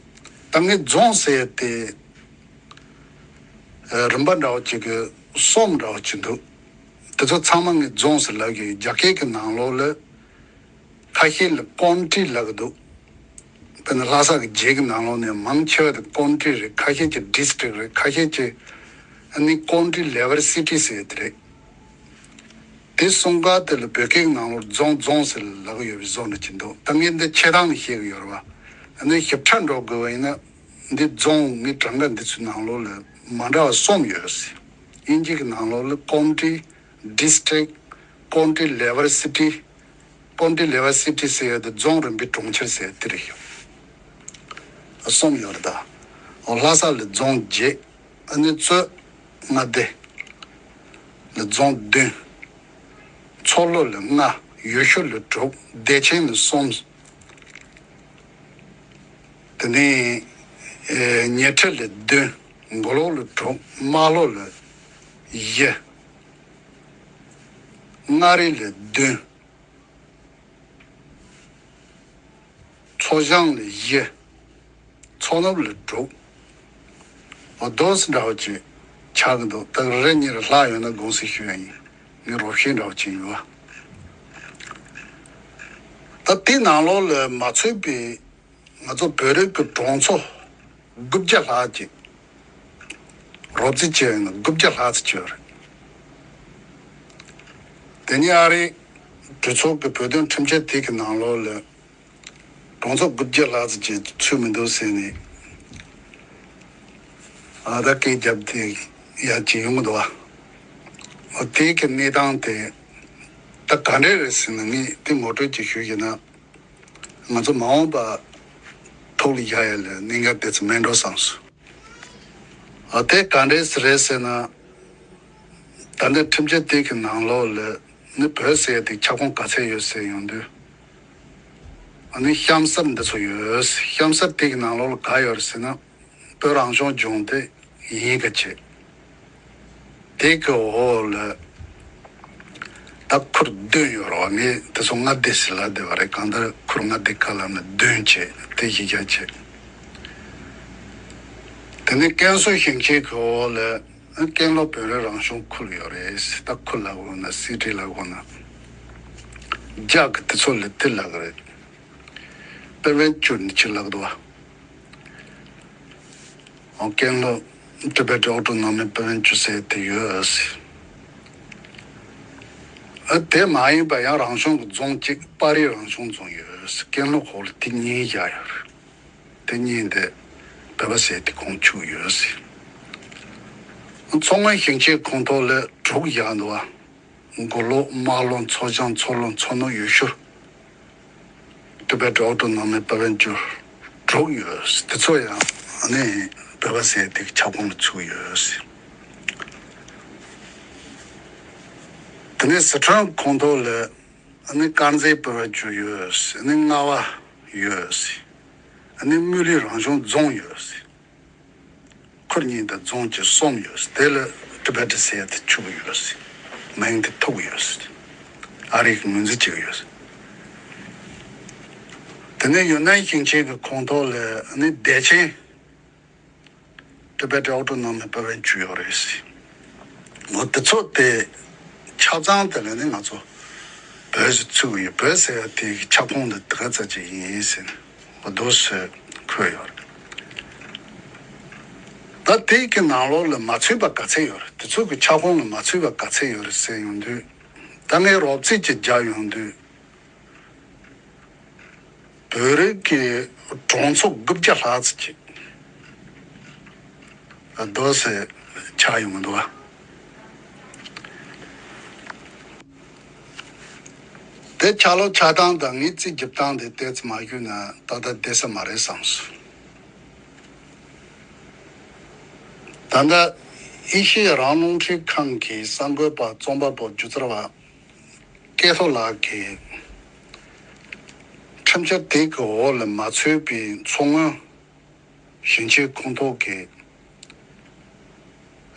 ད་ངས་རྫོང་ཟེར་ཡ་དེ་རིམ་པ་འདྲ་བོ་ཅིག་གི་གསུམ་འདྲ་བོ་ཅིག་འདུག་དེ་ཚོ་ཚང་མ་ངས་རྫོང་ཟེར་ལབ་ཀྱི་ཡོད། རྒྱ་སྐད་ཀྱི་ནང་ལོགས་ལ་ཁ་ཤས་ལ་ཀོན་ཊི་ལབ་ཀྱི་འདུག་དཔེར་ན་ལྷ་ས་གི་བརྒྱད་ཀྱི་ནང་ལོགས་ནས་མང་ཆེ་བ་དེ་ཀོན་ཊི་རེད། ཁ་ཤས་ཀྱི་ཌི་སི་ཊི་རིག་རེད། ཁ་ཤས་ཀྱི་ཨ་ནི་ཀོན་ཊི་ལེ་ཝལ་སི་ཊི་ཟེར་ཡ་དེ་རེད། དེ་གསུམ་ཀ་དེ་ལ་བོད་སྐད་ཀྱི་ནང་ལོགས་རྫོང་རྫོང་ཟེར་ལབ་ཀྱི་ཡོད་པའི་བཟོ་འདྲ་ཅིག་འདུག་ད་ངས་འདི་ཆེ་སྟངས་ནས་བཤད་ཀྱི་ཡོད་རེད་བ། ཨ་ནི་ཞིབ་ཕྲ་འགྲོ་དགོས་པ་ཡིན་ན། འདི་རྫོང་ངའི་གྲངས་ཀ་འདི་ཚོའི་ནང་ལོགས་ལ་མ་འདྲ་བ་གསུམ་ཡོད་ཟེར། དབྱིན་ཇི་གི་ནང་ལོགས་ལ་ཀོན་ཊི། ཌི་སི་ཊི་རིག་ཀོན་ཊི་ལེ་ཝལ་སི་ཊི། ཀོན་ཊི་ལེ་ཝལ་སི་ཊི་ཟེར་ཡ་དེ་རྫོང་རིམ་པའི་གྲོང་ཁྱེར་ཟེར་ཡ་དེ་རེད་ཤག་གསུམ་ཡོད་རེད་ད། འོ་ལྷ་ས་ལ་རྫོང་བརྒྱད། ཨ་ནི་གཙོས་མངའ་སྡེ་ལ་རྫོང་བདུན། མཚོ་ལྷོ་ལ་ལྔ། ཡུལ་ཤུལ་ལ་དྲུག་སྡེ་ཆེན་ལ་གསུམ། དེ་ནས་ཨེ་ཉི་ཁྲི་ལ་བདུན། མགོ་ལོག་ལ་དྲུག་རྨ་ལྷོ་ལ་བཞི། མངའ་རིས་ལ་བདུན། མཚོ་བྱང་ལ་བཞི། མཚོ་ནུབ་ལ་དྲུག་འོ་དོ་ཙམ་འདྲ་བོ་ཅིག་ཆགས་ཀྱི་འདུག་ད་རེ་གཉིས་རེ་ལྷག་ཡོད་ན་དགོངས་སེལ་ཞུ་ཡ་ཡིན། ངས་རོབ་ཤེས་འདྲ་བོ་ཅིག་ཡོད་པ། ད་དེ་ནང་ལོགས་ལ་མ་ཚུད་པའི་ང་ཚོ་བོད་རིགས་ཀྱི་གྲོང་ཚོ་དགུ་བརྒྱ་ལྷག་ཅིག་རོབ་རྩིས་བྱས་ཡོད་ན་དགུ་བརྒྱ་ལྷག་ཙམ་ཅིག་ཡོད་རེད། དེ་ནས་ཨ་རིའི་གྲོས་ཚོགས་ཀྱི་བོད་དོན་ཁྲིམས་འཆར་དེ་གི་ནང་ལོགས་ལ་གྲོང་ཚོ་དགུ་བརྒྱ་ལྷག་ཙམ་ཅིག་ཚུད་མི་འདུག་ཟེར་ནས་ཨ་ད་སྐད་བརྒྱབ་དེ་ཡ་ཅིག་ཡོང་གི་འདུག་བ། འོ་དེ་གི་གནས་སྟངས་དེ་ད་ག་འདྲས་རེད་ཟེར་ན། ངས་དེ་ངོ་སྤྲོད་ཅིག་ཞུས་ཡིན་ན། ང་ཚོ་མ་འོངས་པ་ཐུགས་ལ་བཞག་ཡ་ལ་གནད་འགག་དེ་ཚོ་མེད་འགྲོ་བསམ་སོང་། ཨ་དེ་ག་འདྲས་རེད་ཟེར་ན། ད་ལྟ་ཁྲིམས་འཆར་དེ་གི་ནང་ལོགས་ལ་ནི་བོད་ཟེར་ཡ་དེ་ཁྱབ་ཁོངས་ག་ཚད་ཡོད་ཟེར་ཡོང་དུས། ནི་གཤམ་གསལ་འདི་ཚོ་ཡོད། གཤམ་གསལ་དེ་གི་ནང་ལོགས་ལ་ག་ཡོད་རེད་ཟེར་ན། བོད་རང་སྐྱོང་ལྗོངས་དེ་ཡིན་ག་བྱེད། དེ་གི་འོག་ལ་ད་ཁུལ་བདུན་ཡོད་རེད་བ། ངས་དེ་ཚོ་མངའ་སྡེ་ཟེར་ལབ་བསྡད་པ་རེད། གང་ལྟར་ཁུལ་མངའ་སྡེ་ཁག་ལ་ནི་བདུན་བྱེད་དེ་གཞི་རྒྱ་བྱེད། དེ་ནས་ཀན་སུའུ་ཞིང་ཆེན་གི་འོག་ལ་ཀན་ལྷོ་བོད་རིགས་རང་སྐྱོང་ཁུལ་ཡོད་རེད། ད་ཁུལ་ལབ་དགོས་ན་སི་ཊི་ལབ་དགོས་ན། རྒྱ་གི་དེ་ཚོ་ལ་དེ་ལབ་གི་རེད། པེ་ཝན་ཅུ་ནི་ཅི་ལབ་འདུག་བ། ཨོ། ཀན་ལྷོ་Tibet Autonomous Province་ཟེར་དེ་ཡོད་ཟེར། ཨ། དེ་མ་ཡིན་པ་ཡང་རང་སྐྱོང་གི་རྫོང་གཅིག་པར་རིས་རང་སྐྱོང་རྫོང་ཡོད་ཟེར། ཀན་ལྷོ་འོག་ལ་དེ་གཉིས་བཞག་ཡོད་རེད། དེ་གཉིས་དེ་བོད་པ་ཟེར་དེ་ཁོངས་ཆུད་ཡོད་ཟེར། མཚོ་སྔོན་ཞིང་ཆེན་ཁོངས་གཏོགས་ལ་དྲུག་བཞག་འདུག་བ། མགོ་ལོག་རྨ་ལྷོ་མཚོ་བྱང་མཚོ་ལྷོ་མཚོ་ནུབ་ཡུལ་ཤུལ། Tibet Autonomous Province་དྲུག་ཡོད། དེ་ཚོ་ཡང་ཨ་ནི་བོད་པ་ཟེར་དེ་གི་ཁྱབ་ཁོངས་ལ་ཚུད་ཡོད། དེ་ནས་སི་ཁྲོན་ཁོངས་གཏོགས་ལ་ཨ་ནི་དཀར་མཛེས་Province་བཅུ་ཡོད། ཨ་ནི་རྔ་བ་ཡོད། ཨ་ནི་དམུ་ལི་རང་སྐྱོང་རྫོང་ཡོད། ཁུལ་གཉིས་དང་རྫོང་གཅིག་གསུམ་ཡོད། དེ་ལ་Tibet་ཟེར་ཡ་དེ་ཆུད་ཡོད། མིང་དེ་ཐོགས་ཡོད། ཨ་རི་གི་ངོས་འཛིན་བྱེད་ཀྱི་ཡོད། དེ་ནས་ཡུན་ནན་ཞིང་ཆེན་གྱི་ཁོངས་གཏོགས་ལ་ནི་བདེ་ཆེན་Tibet Autonomous Province་བཅུ་ཡོད་རེད། འོ། དེ་ཚོ་དེ་ཆ་ཚང་དེ་ལ་ནི་ང་ཚོ་བོད་ཟེར་ཚུད་ཡོད། བོད་ཟེར་ཡ་དེ་གི་ཁྱབ་ཁོངས་དེ་དེ་ག་ཙམ་ཅིག་ཡིན་ཟེར་ནས་འོ་འདུག་སེ་འཁོད་ཡོད་རེད། ད་དེ་གི་ནང་ལོགས་ལ་མ་ཚུད་པ་ག་ཚད་ཡོད་རེད། དེ་ཚོ་གི་ཁྱབ་ཁོངས་ལ་མ་ཚུད་པ་ག་ཚད་ཡོད་རེད་ཟེར་ཡོང་དུས། ད་ངས་རོབ་ཙམ་ཅིག་རྒྱག་ཡོང་དུས། བོད་རིགས་ཀྱི་གྲོང་ཚོ་དགུ་བརྒྱ་ལྷག་ཙམ་ཅིག་འདུག་སེ་ཆགས་ཡོང་གི་འདུག་བ། དེ་ཆགས་ལུགས་ཆགས་སྟངས་དང་ངས་རྩིས་རྒྱག་སྟངས་དེ་ཏོག་ཙམ་མ་ཞུས་ན་ཏག་ཏག་བསྡད་ས་མ་རེད་བསམ་སོང་། ད་ལྟ་ཨེ་ཤེ་ཡ་རང་དབང་རླུང་འཕྲིན་ཁང་གི་གསར་འགོད་པ་རྩོམ་པ་པོ་སྒྱུ་རྩལ་བ་སྐལ་ལྷུན་ལགས་ཀྱིས་ཁྲིམས་འཆར་དེ་གི་འོག་ལ་མ་ཚུད་པའི་མཚོ་སྔོན་ཞིང་ཆེན་ཁོངས་གཏོགས་ཀྱི་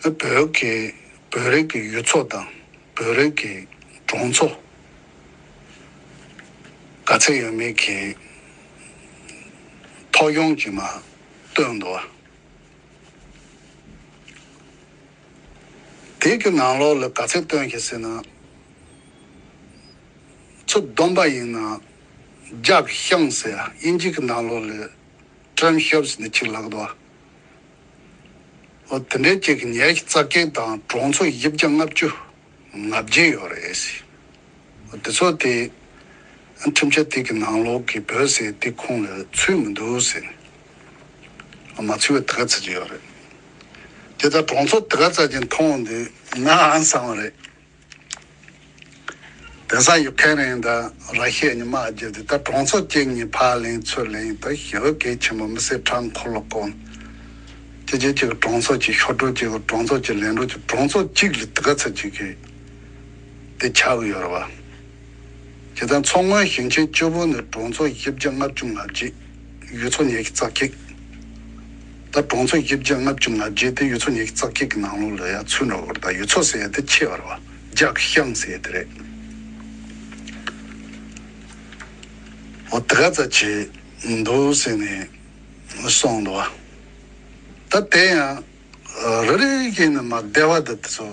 བོད་ཀྱི་བོད་རིགས་ཀྱི་ཡུལ་ཚོ་དང་བོད་རིགས་ཀྱི་གྲོང་ཚོ་ག་ཚད་ཡོད་མེད་ཀྱི་ཐོ་གཞུང་ཅིག་མར་བཏོན་འདུག་བ། དེ་གི་ནང་ལོགས་ལ་ག་ཚད་བཏོན་ཞེས་ཟེར་ན། ཚུར་བསྡོམས་པ་ཡིན་ན་རྒྱ་གི་ཤང་ཟེར་ཡ་དབྱིན་ཇི་གི་ནང་ལོགས་ལ་township་ཟེར་ནས་ཅིག་ལབ་འདུག་བ། འོ། དེ་འདྲའི་ཅིག་གི་ཉི་ཤུ་རྩ་བརྒྱད་དང་གྲོང་ཚོ་བཞི་བརྒྱ་ལྔ་བཅུ་ང་བརྒྱད་ཡོད་རེད་ཟེར། འོ། དེ་ཚོ་དེ་ཁྲིམས་འཆར་དེ་གི་ནང་ལོགས་ཀྱི་བོད་ཟེར་དེ་ཁོངས་ལ་ཚུད་མི་འདུག་ཟེར་ནས། མ་ཚུད་པ་དེ་ག་ཚོད་ཅིག་ཡོད་རེད། དེ་ལྟར་གྲོང་ཚོ་དེ་ག་ཚོད་ཅིག་མཐོང་དུས་ང་ཨང་སང་བ་རེད། དེང་སང་ཡུ་ཁེ་རན་དང་ར་ཤི་ཡ་གཉིས་དམག་བརྒྱབ་དུས་ད་གྲོང་ཚོ་གཅིག་གཉིས་ཕར་ལེན་ཚུར་ལེན་ད་ཞེ་པོ་གལ་ཆེན་པོ། མི་སེར་གྲངས་འཁོར་ལོ་སྐོར། གཅིག་གཅིག་གཅིག་གི་གྲོང་ཚོ་གཅིག་ཤོར་འགྲོ། གཅིག་གི་གྲོང་ཚོ་གཅིག་ལེན་འགྲོ། གཅིག་གྲོང་ཚོ་གཅིག་ལ་དེ་ག་ཚོད་ཅིག་གི་དེ་ཆགས་ཀྱི་ཡོད་རེད་བ། དེ་ལྟར་མཚོ་སྔོན་ཞིང་ཆེན་བཅུ་པོ་ནི་གྲོང་ཚོ་བཞི་བརྒྱ་ལྔ་བཅུ་ང་བརྒྱད། ཡུལ་ཚོ་ཉི་ཤུ་རྩ་གཅིག་ད་གྲོང་ཚོ་བཞི་བརྒྱ་ལྔ་བཅུ་ང་བརྒྱད་དེ་ཡུལ་ཚོ་ཉི་ཤུ་རྩ་གཅིག་གི་ནང་ལོགས་ལ་ཡང་ཚུད་འགྲོ་གི་རེད། ད་ཡུལ་ཚོ་ཟེར་ཡ་དེ་ཆེ་བ་རེད་བ། རྒྱ་གི་ཤང་ཟེར་ཡ་དེ་རེད། འོ། དེ་ག་ཚོད་ཅིག་འདུག་ཟེར་ནས་གསུངས་འདུག་བ། ད་དེ་ཡང་རེ་རེ་བཞིན་ནས་མར་སྡེ་བ་དེ་ཚོ་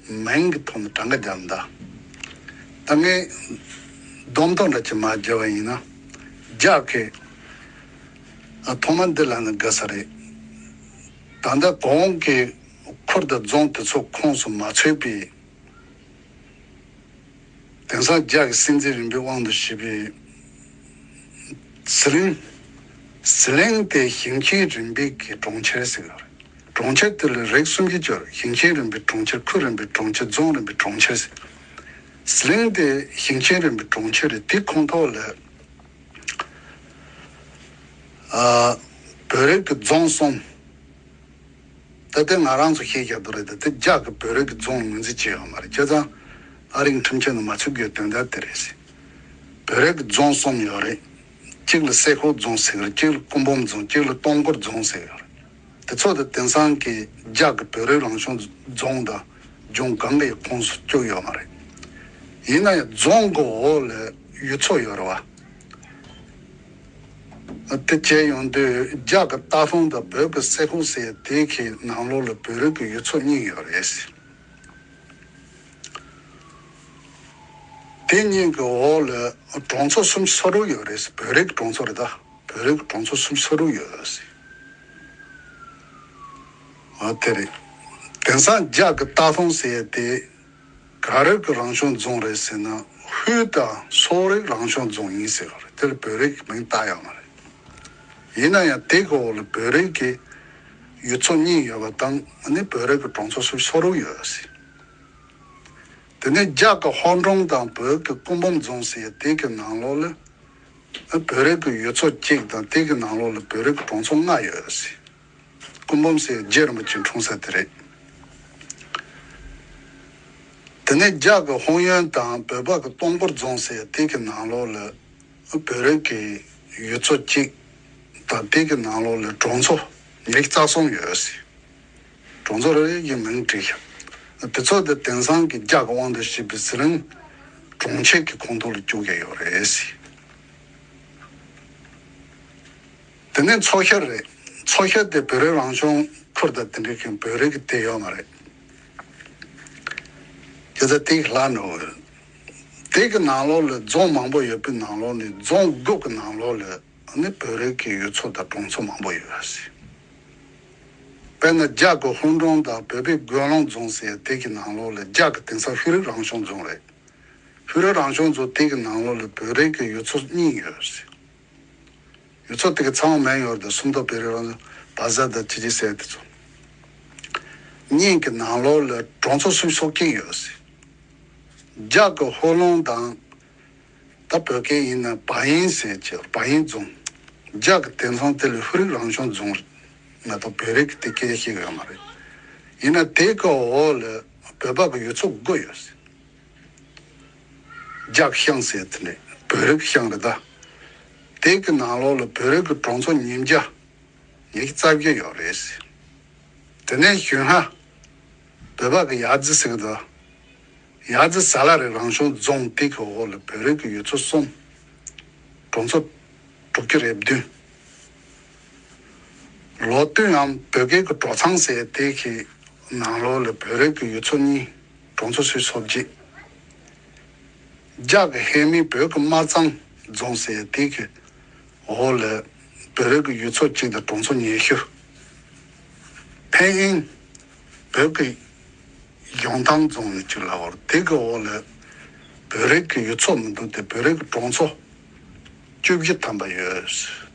མིང་གི་ཐོག་ནས་གྲངས་ཀ་བརྒྱབ་ན། ད་ངས་བསྡོམས་ཐོ་འདྲ་ཅིག་མར་བརྒྱབ་པ་ཡིན་ན། རྒྱ་གི་ཨ། ཐོག་མར་འདི་ལ་ནི་དགའ་ས་རེད། ད་ལྟ་གོང་གི་ཁུལ་དང་རྫོང་དེ་ཚོ་ཁོངས་སུ་མ་ཚུད་པའི། དེང་སང་རྒྱ་གི་སྲིད་འཛིན་རིམ་པའི་དབང་དུ་བྱས་པའི་ཟི་ལིང་། ཟི་ལིང་དེ་ཞིང་ཆེན་རིམ་པའི་གི་གྲོང་ཁྱེར་ཟེར་གི་རེད། གྲོང་ཁྱེར་དེ་ལ་རིགས་སུམ་ཅུ་ཅིག་ཡོད་རེད། ཞིང་ཆེན་རིམ་པའི་གྲོང་ཁྱེར། ཁུལ་རིམ་པའི་གྲོང་ཁྱེར། རྫོང་རིམ་པའི་གྲོང་ཁྱེར་ཟེར། ཟི་ལིང་དེ་ཞིང་ཆེན་རིམ་པའི་གྲོང་ཁྱེར་རེད། དེ་ཁོངས་གཏོགས་ལ་ཨ། བོད་རིགས་ཀྱི་རྫོང་གསུམ། ད་ལྟ་ང་རང་ཚོ་ཤེས་རྒྱ་དུ་རེད། ད་ལྟ་རྒྱ་གི་བོད་རིགས་ཀྱི་རྫོང་ངོས་འཛིན་བྱས་ཡོད་མ་རེད། བྱས་ཙང་ཨ་རིའི་ཁྲིམས་འཆར་ནང་མ་ཚུད་དགོས་དོན་དག་དེ་རེད་ཟེར། བོད་རིགས་ཀྱི་རྫོང་གསུམ་ཡོད་རེད། གཅིག་ལ་སེ་ཁོ་རྫོང་ཟེར་གི་རེད། གཅིག་ལ་སྐུ་འབུམ་རྫོང་། གཅིག་ལ་སྟོང་སྐོར་རྫོང་ཟེར་གི་རེད། དེ་ཚོ་དེ་དེང་སང་གི་རྒྱ་གི་བོད་རིགས་རང་སྐྱོང་རྫོང་དང་ལྗོངས་གང་གི་ཁོངས་སུ་བཅུག་ཡོད་མ་རེད། ཡིན་ན་ཡང་རྫོང་གི་འོག་ལ་ཡུལ་ཚོ་ཡོད་རེད་བ། དེ་བྱས་ཡོང་དུས་རྒྱ་གི་སྟག་ལུང་དང་བོད་ཀྱི་སེ་ཁོ་ཟེར་དེ་གི་ནང་ལོགས་ལ་བོད་རིགས་ཀྱི་ཡུལ་ཚོ་གཉིས་ཡོད་རེད། དེ་གཉིས་ཀྱི་འོག་ལ་གྲོང་ཚོ་སུམ་ཅུ་སོ་དྲུག་ཡོད་རེད། བོད་རིགས་ཀྱི་གྲོང་ཚོ་རེད་ད། བོད་རིགས་ཀྱི་གྲོང་ཚོ་སུམ་ཅུ་སོ་དྲུག་ཡོད་རེད། འོ་དེ་རེད། དེང་སང་རྒྱ་གི་སྟག་ལུང་ཟེར་ཡས་དེ་ག་རེ་གི་རང་སྐྱོང་རྫོང་རེད་ཟེར་ན། ཧུའེ་དང་སོག་རིགས་རང་སྐྱོང་རྫོང་ཡིན་ཟེར་བ་རེད། དེ་ལ་བོད་རིགས་ཀྱི་མིང་བཏགས་ཡོད་མ་རེད། ཡིན་ན་ཡང་དེ་གི་འོག་ལ་བོད་རིགས་ཀྱི་ཡུལ་ཚོ་གཉིས་ཡོད་པ་དང་། ཨ་ནི་བོད་རིགས་ཀྱི་གྲོང་ཚོ་སུམ་ཅུ་སོ་དྲུག་ཡོད་ཟེར། དེ་ནས་རྒྱ་གི་ཧོང་ཀྲུང་དང་བོད་ཀྱི་སྐུ་འབུམ་རྫོང་ཟེར་དེ་གི་ནང་ལོགས་ལ་བོད་རིགས་ཀྱི་ཡུལ་ཚོ་གཅིག་དང་། དེ་གི་ནང་ལོགས་ལ་བོད་རིགས་ཀྱི་གྲོང་ཚོ་ལྔ་ཡོད་ཟེར། སྐུ་འབུམ་ཟེར་རྗེ་རིན་པོ་ཆེ་འཁྲུངས་ས་དེ་རེད། དེ་ནས་རྒྱ་གི་ཧུང་ཡོན་དང་བོད་པ་གི་སྟོང་སྐོར་རྫོང་ཟེར་དེ་གི་ནང་ལོགས་ལ་བོད་རིགས་ཀྱི་ཡུལ་ཚོ་གཅིག་དང་། དེ་གི་ནང་ལོགས་ལ་གྲོང་ཚོ་ཉི་ཤུ་རྩ་གསུམ་ཡོད་ཟེར། གྲོང་ཚོ་རེ་རེ་གི་མིང་བྲིས་ཤག་དེ་ཚོ་དེ་དེང་སང་གི་རྒྱ་གི་དབང་དུ་བྱས་པའི་ཟི་ལིང་གྲོང་ཁྱེར་གྱི་ཁོངས་གཏོགས་ལ་བཅུག་གི་ཡོད་རེད་ཟེར། དེ་ནས་མཚོ་ཤར་རེད། མཚོ་ཤར་དེ་བོད་རིགས་རང་སྐྱོང་ཁུལ་དང་དེ་འདྲའི་གི་བོད་རིགས་ཀྱི་དེ་ཡོད་མ་རེད། དེ་ཚོ་དེ་གི་ལྷག་ནོ། དེ་གི་ནང་ལོགས་ལ་རྫོང་མང་པོ་ཡོད་པའི་ནང་ལོགས་ནས་རྫོང་དགུ་གི་ནང་ལོགས་ལ་ནི་བོད་རིགས་ཀྱི་ཡུལ་ཚོ་དང་གྲོང་ཚོ་མང་པོ་ཡོད་ཟེར། དཔེར་ན་རྒྱ་གི་ཧུང་ཀྲུང་དང་བོད་པའི་དགོན་ལུང་རྫོང་ཟེར་དེ་གི་ནང་ལོགས་ལ་རྒྱ་གི་དེང་སང་ཧུའེ་རིགས་རང་སྐྱོང་རྫོང་རེད། ཧུའེ་རིགས་རང་སྐྱོང་རྫོང་དེ་གི་ནང་ལོགས་ལ་བོད་རིགས་ཀྱི་ཡུལ་ཚོ་གཉིས་ཡོད་ཟེར། ཡུལ་ཚོ་དེ་གི་ཚང་མ་མིང་ཡོད་རེད། སུམ་མདོ་བོད་རིགས་རང་སྐྱོང་བ་ཟ་དང་ཅི་ཅི་ཟེར་དེ་ཚོ། གཉིས་ཀྱི་ནང་ལོགས་ལ་གྲོང་ཚོ་སུམ་ཅུ་སོ་གཅིག་ཡོད་ཟེར། རྒྱ་གི་ཧོ་ལུང་དང་། ད་བོད་སྐད་ཡིན་ན་བ་ཡིན་ཟེར་གྱི་བ་ཡིན་རྫོང་། རྒྱ་གི་དེང་སང་དེ་ལ་ཧུའེ་རིགས་རང་སྐྱོང་རྫོང་རེད། ང་ད་བོད་རིགས་ཀྱི་དེ་སྐད་ཆ་བཤད་གི་ཡོད་མ་རེད། ཡིན་ན་དེ་གི་འོག་ལ་བོད་པ་གི་ཡུལ་ཚོ་དགུ་ཡོད་ཟེར། རྒྱ་གི་ཤང་ཟེར་དེ་ནས་བོད་རིགས་ཤང་རེད་ད། དེ་གི་ནང་ལོགས་ལ་བོད་རིགས་ཀྱི་གྲོང་ཚོ་ཉིས་བརྒྱ་ཉི་ཤུ་རྩ་བརྒྱད་ཡོད་རེད་ཟེར། དེ་ནས་གཞུང་ཧ་བོད་པ་གི་ཡ་ཙི་ཟེར་གི་འདུག་ཡ་ཙི་ཟ་ལ་རི་རང་སྐྱོང་རྫོང་དེ་གི་འོག་ལ་བོད་རིགས་ཀྱི་ཡུལ་ཚོ་གསུམ། གྲོང་ཚོ་དྲུག་ཅུ་རེ་བདུན། ལོ་སྟོན་ཡང་བོད་སྐད་ཀྱི་གྲོག་ཚང་ཟེར་དེ་གི་ནང་ལོགས་ལ་བོད་རིགས་ཀྱི་ཡུལ་ཚོ་གཉིས། གྲོང་ཚོ་སུམ་ཅུ་སོ་བརྒྱད། རྒྱ་གི་ཧེ་མི་བོད་ཀྱི་སྨར་ཚང་རྫོང་ཟེར་དེ་གི་འོག་ལ་བོད་རིགས་ཀྱི་ཡུལ་ཚོ་གཅིག་དང་གྲོང་ཚོ་ཉི་ཤུ། ཕན་ཨིན་བོད་ཀྱི་གཞུང་ཐང་རྫོང་ནས་གཅིག་ལ་འོར་དེ་གི་འོག་ལ་བོད་རིགས་ཀྱི་ཡུལ་ཚོ་མི་འདུག་སྟེ་བོད་རིགས་ཀྱི་གྲོང་ཚོ་བཅུ་བཞི་ཐམ་པ་ཡོད།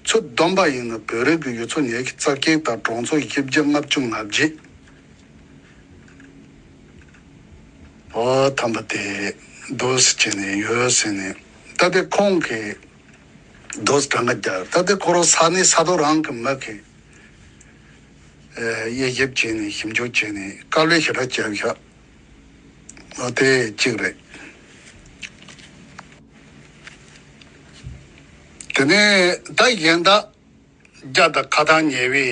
ཚུར་བསྡོམས་པ་ཡིན་ན་བོད་རིགས་ཀྱི་ཡུལ་ཚོ་ཉི་ཤུ་རྩ་བརྒྱད་དང་གྲོང་ཚོ་བཞི་བརྒྱ་ལྔ་བཅུ་ང་བརྒྱད། འོ་ཐམ་པ་དེ་འདུག་སེ་བྱས་ནས་ཡོད་ཟེར་ནས། ད་དེ་ཁོང་གིས་འདུག་སེ་གྲངས་ཀ་རྒྱག་ད་དེ་ཁོ་རང་ས་གནས་ས་ཐོག་རང་གི་མི་གིས་དབྱེ་ཞིབ་བྱས་ནས་ཞིབ་འཇུག་བྱས་ནས་དཀའ་ལས་ཞེ་དྲག་བརྒྱབ་ཤག་འོ་དེ་གཅིག་རེད། དེ་ནས་ད་གཞན་དག་རྒྱ་དང་ཁ་ཐག་ཉེ་བའི་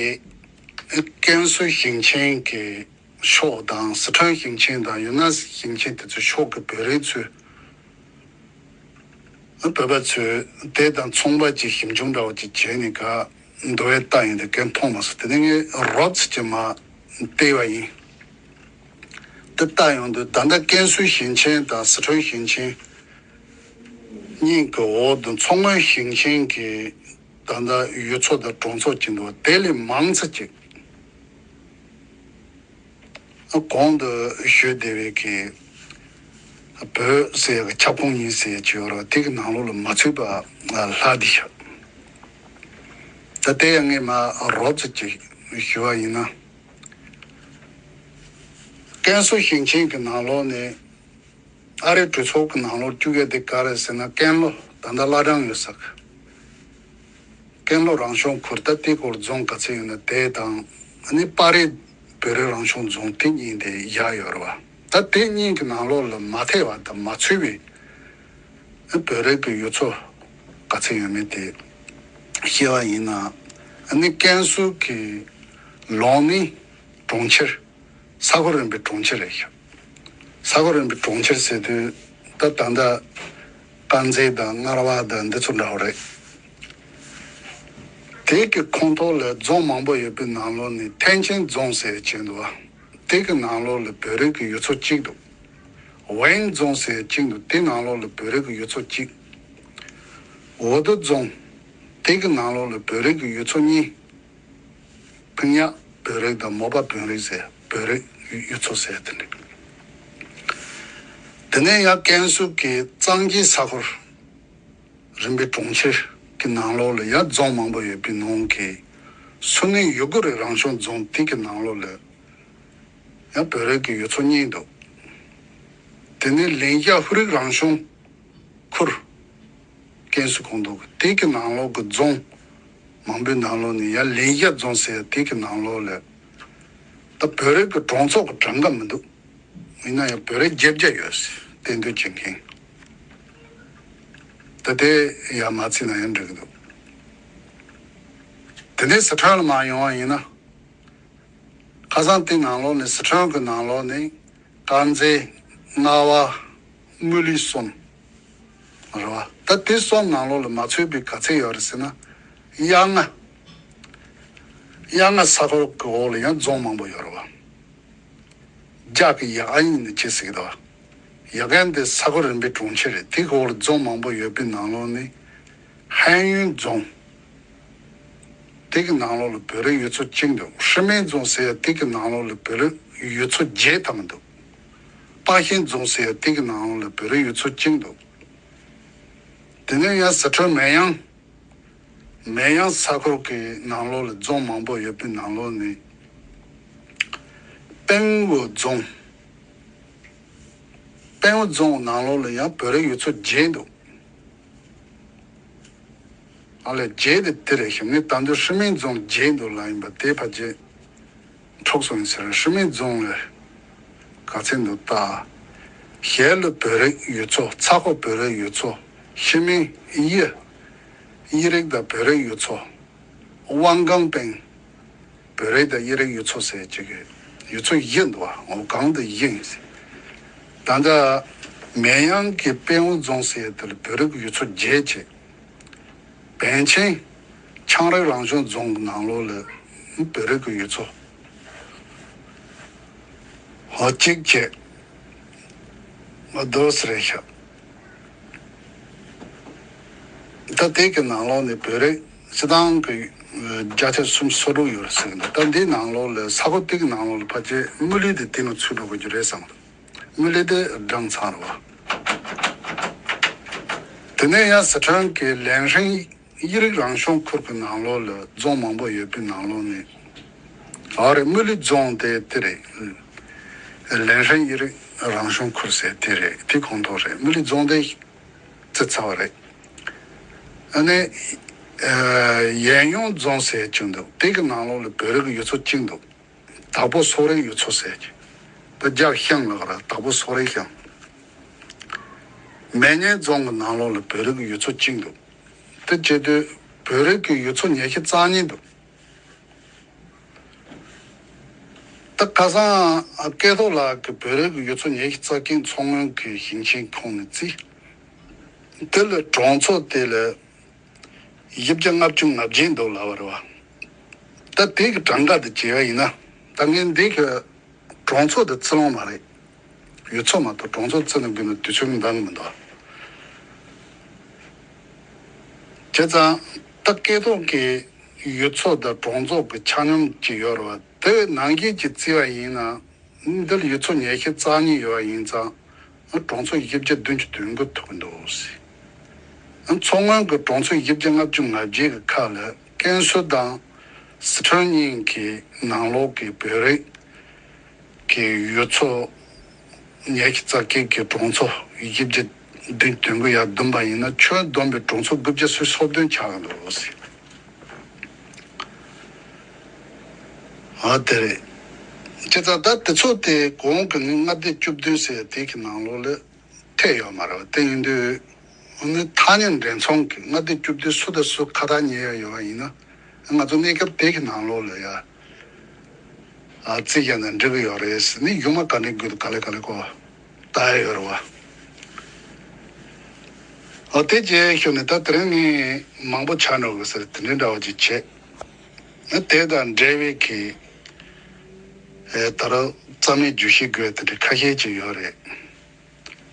ཀན་སུའུ་ཞིང་ཆེན་གྱི་ཕྱོགས་དང་། སི་ཁྲོན་ཞིང་ཆེན་དང་ཡུན་ནན་ཞིང་ཆེན་དེ་ཚོའི་ཕྱོགས་ཀྱི་བོད་རིགས་ཚོས། བོད་པ་ཚོས་དེ་དང་མཚུངས་པ་ཅིག་ཞིབ་འཇུག་འདྲ་བོ་ཅིག་བྱས་ནས་ག་འདུག་བས་ལྟ་ཡིན་དེ་གན་མཐོང་མ་སོང་། དེ་ནས་ངས་རོབ་ཙམ་ཅིག་མར་བལྟས་པ་ཡིན། དེ་ལྟ་ཡོང་དུས་ད་ལྟ་ཀན་སུའུ་ཞིང་ཆེན་དང་སི་ཁྲོན་ཞིང་ཆེན་གཉིས་ཀྱི་འོག་ཏུ་མཚོ་སྔོན་ཞིང་ཆེན་གྱི་ད་ལྟ་ཡུལ་ཚོ་དང་གྲོང་ཚོ་ཅིག་འདུག་དེ་ལས་མང་ཙམ་ཅིག་གོང་དུ་ཞུས་བསྡད་པའི་གི་བོད་ཟེར་ཡག་གི་ཁྱབ་ཁོངས་ཡིན་ཟེར་གྱི་ཡོད་རེད། དེ་གི་ནང་ལོགས་ལ་མ་ཚུད་པ་ལྷག་བསྡད་ཤག་ད་དེ་ཡང་ངས་མར་རོབ་ཙམ་ཅིག་ཞུ་བ་ཡིན་ན། ཀན་སུའུ་ཞིང་ཆེན་གྱི་ནང་ལོགས་ནས་ཨ་རིའི་གྲོས་ཚོགས་ཀྱི་ནང་ལོགས་བཅུག་ཡ་དེ་ག་རེ་ཟེར་ན། ཀན་ལྷོ། ད་ལྟ་བླ་བྲང་ཡོད་ས་གི་ཀན་ལྷོ་རང་སྐྱོང་ཁུལ། ད་དེ་སྐོར་རྫོང་ག་ཚོད་ཡོད་ན་དེ་དང་། ཨ་ནི་པར་རིས་བོད་རིགས་རང་སྐྱོང་རྫོང་དེ་གཉིས་དེ་བཞག་ཡོད་རེད་བ། ད་དེ་གཉིས་ཀྱི་ནང་ལོགས་ལ་མ་ཐེ་བ་དང་མ་ཚུད་པའི་བོད་རིགས་ཀྱི་ཡུལ་ཚོ་ག་ཚོད་ཡོད་མེད་དེ་ བཤད་པ་ཡིན་ན། ཨ་ནི་ཀན་སུའུ་གི་ལུང་ནི་གྲོང་ཁྱེར། ས་ཁུལ་རིམ་པའི་གྲོང་ཁྱེར་རེད་ཤག་ས་ཁུལ་རིམ་པའི་གྲོང་ཁྱེར་ཟེར་དུས་ད་ད་ལྟ་དཀར་མཛེས་དང་རྔ་བ་དང་འདི་ཚོ་འདྲ་བོ་རེད། དེ་གི་ཁོངས་གཏོགས་ལ་རྫོང་མང་པོ་ཡོད་པའི་ནང་ལོགས་ནས་ཐེན་ཆེན་རྫོང་ཟེར་བྱས་འདུག་བ། དེ་གི་ནང་ལོགས་ལ་བོད་རིགས་ཀྱི་ཡུལ་ཚོ་གཅིག་འདུག་ཝེན་རྫོང་ཟེར་གཅིག་འདུག་དེ་ནང་ལོགས་ལ་བོད་རིགས་ཀྱི་ཡུལ་ཚོ་གཅིག་ཝུ་ཏུ་རྫོང་། དེ་གི་ནང་ལོགས་ལ་བོད་རིགས་ཀྱི་ཡུལ་ཚོ་གཉིས། ཕིང་ཡ་བོད་རིགས་དང་མོ་པ་བོད་རིགས་ཟེར་བོད་རིགས་ཡུལ་ཚོ་ཟེར་དེ་འདྲ། དེ་ནས་ཡང་ཀན་སུའུ་གི་གཙང་གི་ས་ཁུལ་རིམ་པའི་གྲོང་ཁྱེར་གྱི་ནང་ལོགས་ལ་ཡང་རྫོང་མང་པོ་ཡོད་པའི་ནང་གི་སུའུ་ནི་ཡུ་གུར་རང་སྐྱོང་རྫོང་དེ་གི་ནང་ལོགས་ལ་ཡང་བོད་རིགས་ཀྱི་ཡུལ་ཚོ་གཉིས་འདུག་དེ་ནས་ལིང་ཤ་ཧུ་རིག་རང་སྐྱོང་ཁུལ། ཀན་སུའུ་ཁོངས་གཏོགས་ཀྱི་དེ་གི་ནང་ལོགས་ཀྱི་རྫོང་མང་པོའི་ནང་ལོགས་ནས་ཡང་ལིང་ཤ་རྫོང་ཟེར་དེ་གི་ནང་ལོགས་ལ་ད་བོད་རིགས་ཀྱི་གྲོང་ཚོ་གི་གྲངས་ཀ་མི་འདུག་ཡིན་ན་ཡང་བོད་རིགས་བརྒྱད་བརྒྱ་ཡོད་ཟེར་གཏན་སྡོད་བྱེད་མཁན། ད་དེ་ཡང་མ་བརྩིས་ན་ཡང་འགྲིག་གི་འདུག་དེ་ནས་སི་ཁྲོན་ལ་མར་ཡོང་བ་ཡིན་ན། ཁ་སང་དེ་ནང་ལོགས་ནས་སི་ཁྲོན་གྱི་ནང་ལོགས་ནས་དཀར་མཛེས། རྔ་བ། སྨུ་ལི་གསུམ། རེད་བ། ད་དེ་གསུམ་ནང་ལོགས་ལ་མ་ཚུད་པའི་ག་ཚད་ཡོད་རེད་ཟེར་ན། གཡག་རྔ། གཡག་རྔ་ས་ཁུལ་གྱི་འོག་ལ་ཡང་རྫོང་མང་པོ་ཡོད་རེད་བ། རྒྱ་གི་ཡ་ཨ་ཡིན་ནི་ཅི་ཟེར་གི་འདུག་བ། ཡ་གན་དེ་ས་ཁུལ་རིམ་པའི་གྲོང་ཁྱེར་རེད། དེ་གི་འོག་ལ་རྫོང་མང་པོ་ཡོད་པའི་ནང་ལོགས་ནས། ཧན་ཡུན་རྫོང་། དེ་གི་ནང་ལོགས་ལ་བོད་རིགས་ཡུལ་ཚོ་གཅིག་འདུག་ཧྲི་མིན་རྫོང་ཟེར་ཡ་དེ་གི་ནང་ལོགས་ལ་བོད་རིགས་ཡུལ་ཚོ་བརྒྱད་ཐམ་འདུག་པ་ཤིན་རྫོང་ཟེར་ཡ་དེ་གི་ནང་ལོགས་ལ་བོད་རིགས་ཡུལ་ཚོ་གཅིག་འདུག་དེ་ནས་ཡང་སི་ཁྲོན་མེ་ཡང་། མེ་ཡང་ས་ཁུལ་གྱི་ནང་ལོགས་ལ་རྫོང་མང་པོ་ཡོད་པའི་ནང་ལོགས་ནས། པེང་ཝུ་རྫོང་། པེང་ཝུ་རྫོང་ནང་ལོགས་ལ་ཡང་བོད་རིགས་ཡུལ་ཚོ་བརྒྱད་འདུག་ཨ་ལས་བརྒྱད་དེ་དེ་རེད་ཤག་ངས་ད་དུང་ཧྲི་མིན་རྫོང་བརྒྱད་འདུག་ལ་ཡིན་པ་དེ་ཕལ་ཆེར་འཕྲོག་སོང་ཡིན་ཟེར། ཧྲི་མིན་རྫོང་ལ་ག་ཚད་འདུག་ལྟ། ཞལ་ལུ་བོད་རིགས་ཡུལ་ཚོ། ཚ་ཁོ་བོད་རིགས་ཡུལ་ཚོ། ཤི་མིན་དབྱི། དབྱི་རིགས་དང་བོད་རིགས་ཡུལ་ཚོ། དབང་ཀང་པེང་། བོད་རིགས་དང་དབྱི་རིགས་ཡུལ་ཚོ་ཟེར་གཅིག་གི་ཡུལ་ཚོ་བཞི་འདུག་བ། འོ་གང་དུ་བཞི་ཡིན་ཟེར། ད་ལྟ་མེ་ཡང་གི་པེང་ཝུ་རྫོང་ཟེར་དེ་ལ་བོད་རིགས་ཀྱི་ཡུལ་ཚོ་བརྒྱད་བྱས། པན་ཆེན་ཆའང་རིགས་རང་སྐྱོང་རྫོང་གི་ནང་ལོགས་ལ་བོད་རིགས་ཀྱི་ཡུལ་ཚོ་འོ་གཅིག་བྱས། འོ་དོ་སི་རེད་ཤག་ད་དེ་གི་ནང་ལོགས་ནས་བོད་རིགས་སྤྱི་བཏང་གི་བརྒྱ་ཆ་སུམ་ཅུ་སོ་དྲུག་ཡོད་རེད་ཟེར་གི་འདུག་ད་འདིའི་ནང་ལོགས་ལ་ས་ཁུལ་དེ་གི་ནང་ལོགས་ལ་ཕལ་ཆེར་སྨུ་ལི་དེ་དེ་ནང་ཚུད་འགྲོ་དགོས་ཀྱི་རེད་བསམ་གི་འདུག་སྨུ་ལི་དེ་སྦྲང་ཚང་རེད་བ། དེ་ནས་ཡང་སི་ཁྲོན་གྱི་ལན་ཧྲན་དབྱི་རིགས་རང་སྐྱོང་ཁུལ་གྱི་ནང་ལོགས་ལ་རྫོང་མང་པོ་ཡོད་པའི་ནང་ལོགས་ནས། ཨ་རེ་སྨུ་ལི་རྫོང་དེ་དེ་རེད། ལན་ཧྲན་དབྱི་རིགས་རང་སྐྱོང་ཁུལ་ཟེར་དེ་རེད། དེ་ཁོངས་གཏོགས་རེད། སྨུ་ལི་རྫོང་དེ་བརྩི་ཚར་བ་རེད། ཨ་ནི་ཡན་ཡོང་རྫོང་ཟེར་གཅིག་འདུག་དེ་གི་ནང་ལོགས་ལ་བོད་རིགས་ཀྱི་ཡུལ་ཚོ་གཅིག་འདུག་དྭགས་པོ་སོག་རིགས་ཡུལ་ཚོ་ཟེར་གྱི། ད་རྒྱ་ཤང་ལ་ག་ར་དྭགས་པོ་སོག་རིགས་ཤང་། མེ་ཉེན་རྫོང་གི་ནང་ལོགས་ལ་བོད་རིགས་ཀྱི་ཡུལ་ཚོ་གཅིག་འདུག་དེ་བྱེད་དུས་བོད་རིགས་ཀྱི་ཡུལ་ཚོ་ཉི་ཤུ་རྩ་གཉིས་འདུག་ད་ཁ་སང་སྐལ་ཐོག་ལགས་ཀྱིས་བོད་རིགས་ཀྱི་ཡུལ་ཚོ་ཉི་ཤུ་རྩ་གཅིག་མཚོ་སྔོན་གྱི་ཞིང་ཆེན་ཁོངས་ནས་བརྩིས། དེ་ལ་གྲོང་ཚོ་དེ་ལ་བཞི་བརྒྱ་ལྔ་བཅུ་ང་བརྒྱད་འདུག་ལབ་པ་རེད་བ། ད་དེ་གི་གྲངས་ཀ་དེ་བྱས་པ་ཡིན་ན། ད་ངས་འདི་གི་གྲོང་ཚོ་དེ་བརྩི་ལོང་མ་རེད། ཡུལ་ཚོ་མ་གཏོགས་གྲོང་ཚོ་བརྩི་ནས་དགོས་ན་དུས་ཚོད་འདང་གི་མི་འདུག་བྱས་ཙང་ད་སྐལ་ཐོག་གི་ཡུལ་ཚོ་དང་གྲོང་ཚོ་གི་ཆ་སྙོམས་ཅིག་ཡོད་རེད་བ། དེ་ནང་བཞིན་གྱི་བརྩི་བ་ཡིན་ན། འདི་ལ་ཡུལ་ཚོ་ཉི་ཤུ་རྩ་གཉིས་ཡོད་པ་ཡིན་ཙང་། གྲོང་ཚོ་བཞི་བརྒྱ་བདུན་ཅུ་དོན་དགུ་ཐུག་གི་འདུག་ཟེར། མཚོ་སྔོན་གྱི་གྲོང་ཚོ་བཞི་བརྒྱ་ལྔ་བཅུ་ང་བརྒྱད་ཀྱི་ཁག་ལ་ཀན་སུའུ་དང་སི་ཁྲོན་གཉིས་ཀྱི་ནང་ལོགས་ཀྱི་བོད་རིགས་ཀྱི་ཡུལ་ཚོ་ཉི་ཤུ་རྩ་གཅིག་གི་གྲོང་ཚོ་བཞི་བརྒྱ་བདུན་ཅུ་དོན་དགུ་ཡར་བསྡོམས་པ་ཡིན་ན་ཁྱོན་བསྡོམས་པའི་གྲོང་ཚོ་དགུ་བརྒྱ་སུམ་ཅུ་སོ་བདུན་ཆགས་ཀྱི་འདུག་ཟེར། ཨ་དེ་རེད། བྱས་ཙང་ད་དེ་ཚོ་དེ་གོང་གི་ནི་མངའ་སྡེ་བཅུ་བདུན་ཟེར་དེ་གི་ནང་ལོགས་ལ་ཐེ་ཡོད་མ་རེད་བ། དེ་ཡིན་དུས་ ཨ་ནི་ཐ་སྙད་འགྲེམས་ཚོང་གི་མངའ་སྡེ་བཅུ་བདུན་སུ་དང་སུ་ཁ་བྲལ་ཉེ་ཡ་ཡོད་པ་ཡིན་ན། ང་ཚོ་གནས་སྐབས་དེ་གི་ནང་ལོགས་ལ་ཡ། ཨ་རྩིས་རྒྱག་ན་འགྲིག་གི་ཡོད་རེད་ཟེར་ནས་ཡུལ་མ་ག་ནས་དགོས་ག་ལེ་ག་ལེ་གོ་ལྟ་ཡ་ཡོད་རེད་བ། ཨ་དེ་རྗེས་ཤོད་ནས་ད་དེ་རིང་ངས་མང་པོ་ཆགས་འགྲོ་གི་ཟེར་དེ་འདྲའི་འདྲ་བ་ཅིག་བྱས། ཨ་དེ་དང་འབྲེལ་བའི་གི་ཨེ་ད་རུང་རྩ་མེད་བརྗོད་གཞི་དགོས་དེ་འདྲ་ཁ་ཤས་ཅིག་ཡོད་རེད།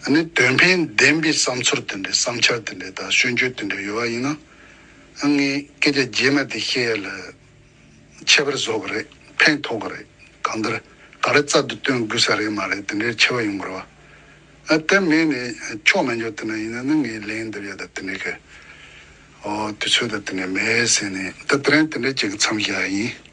ཨ་ནི་དོན་ཕན་ལྡན་པའི་བསམ་ཚུལ་དེ་འདྲའི་བསམ་འཆར་དེ་འདྲའི་དང་སྐྱོན་བརྗོད་དེ་འདྲའི་ཡོད་པ་ཡིན་ན། ཨ་ངས་སྐད་ཆ་རྗེས་མ་དེ་བཤད་ཡ་ལ་ཁྱད་པར་བཟོ་གི་རེད། ཕན་ཐོགས་གི་རེད། གང་ལྟར་ག་རེ་རྩལ་དུ་བཏོན་དགོས་ས་རེད་མ་རེད་དེ་འདྲའི་ཆེ་བ་ཡོང་གི་རེད་བ། ཨ་དེ་མེད་ནས་ཆོག་མེད་འཇོག་དེ་འདྲ་ཡིན་ན་ནི་ངས་ལན་འདེབས་ཡ་ད་དེ་འདྲའི་གི་ཨོ་དུས་ཚོད་ད་དེ་འདྲའི་མེད་ཟེར་ནས་ད་དེ་རིང་དེ་འདྲའི་ཅིག་མཚམས་བཞག་ཡིན།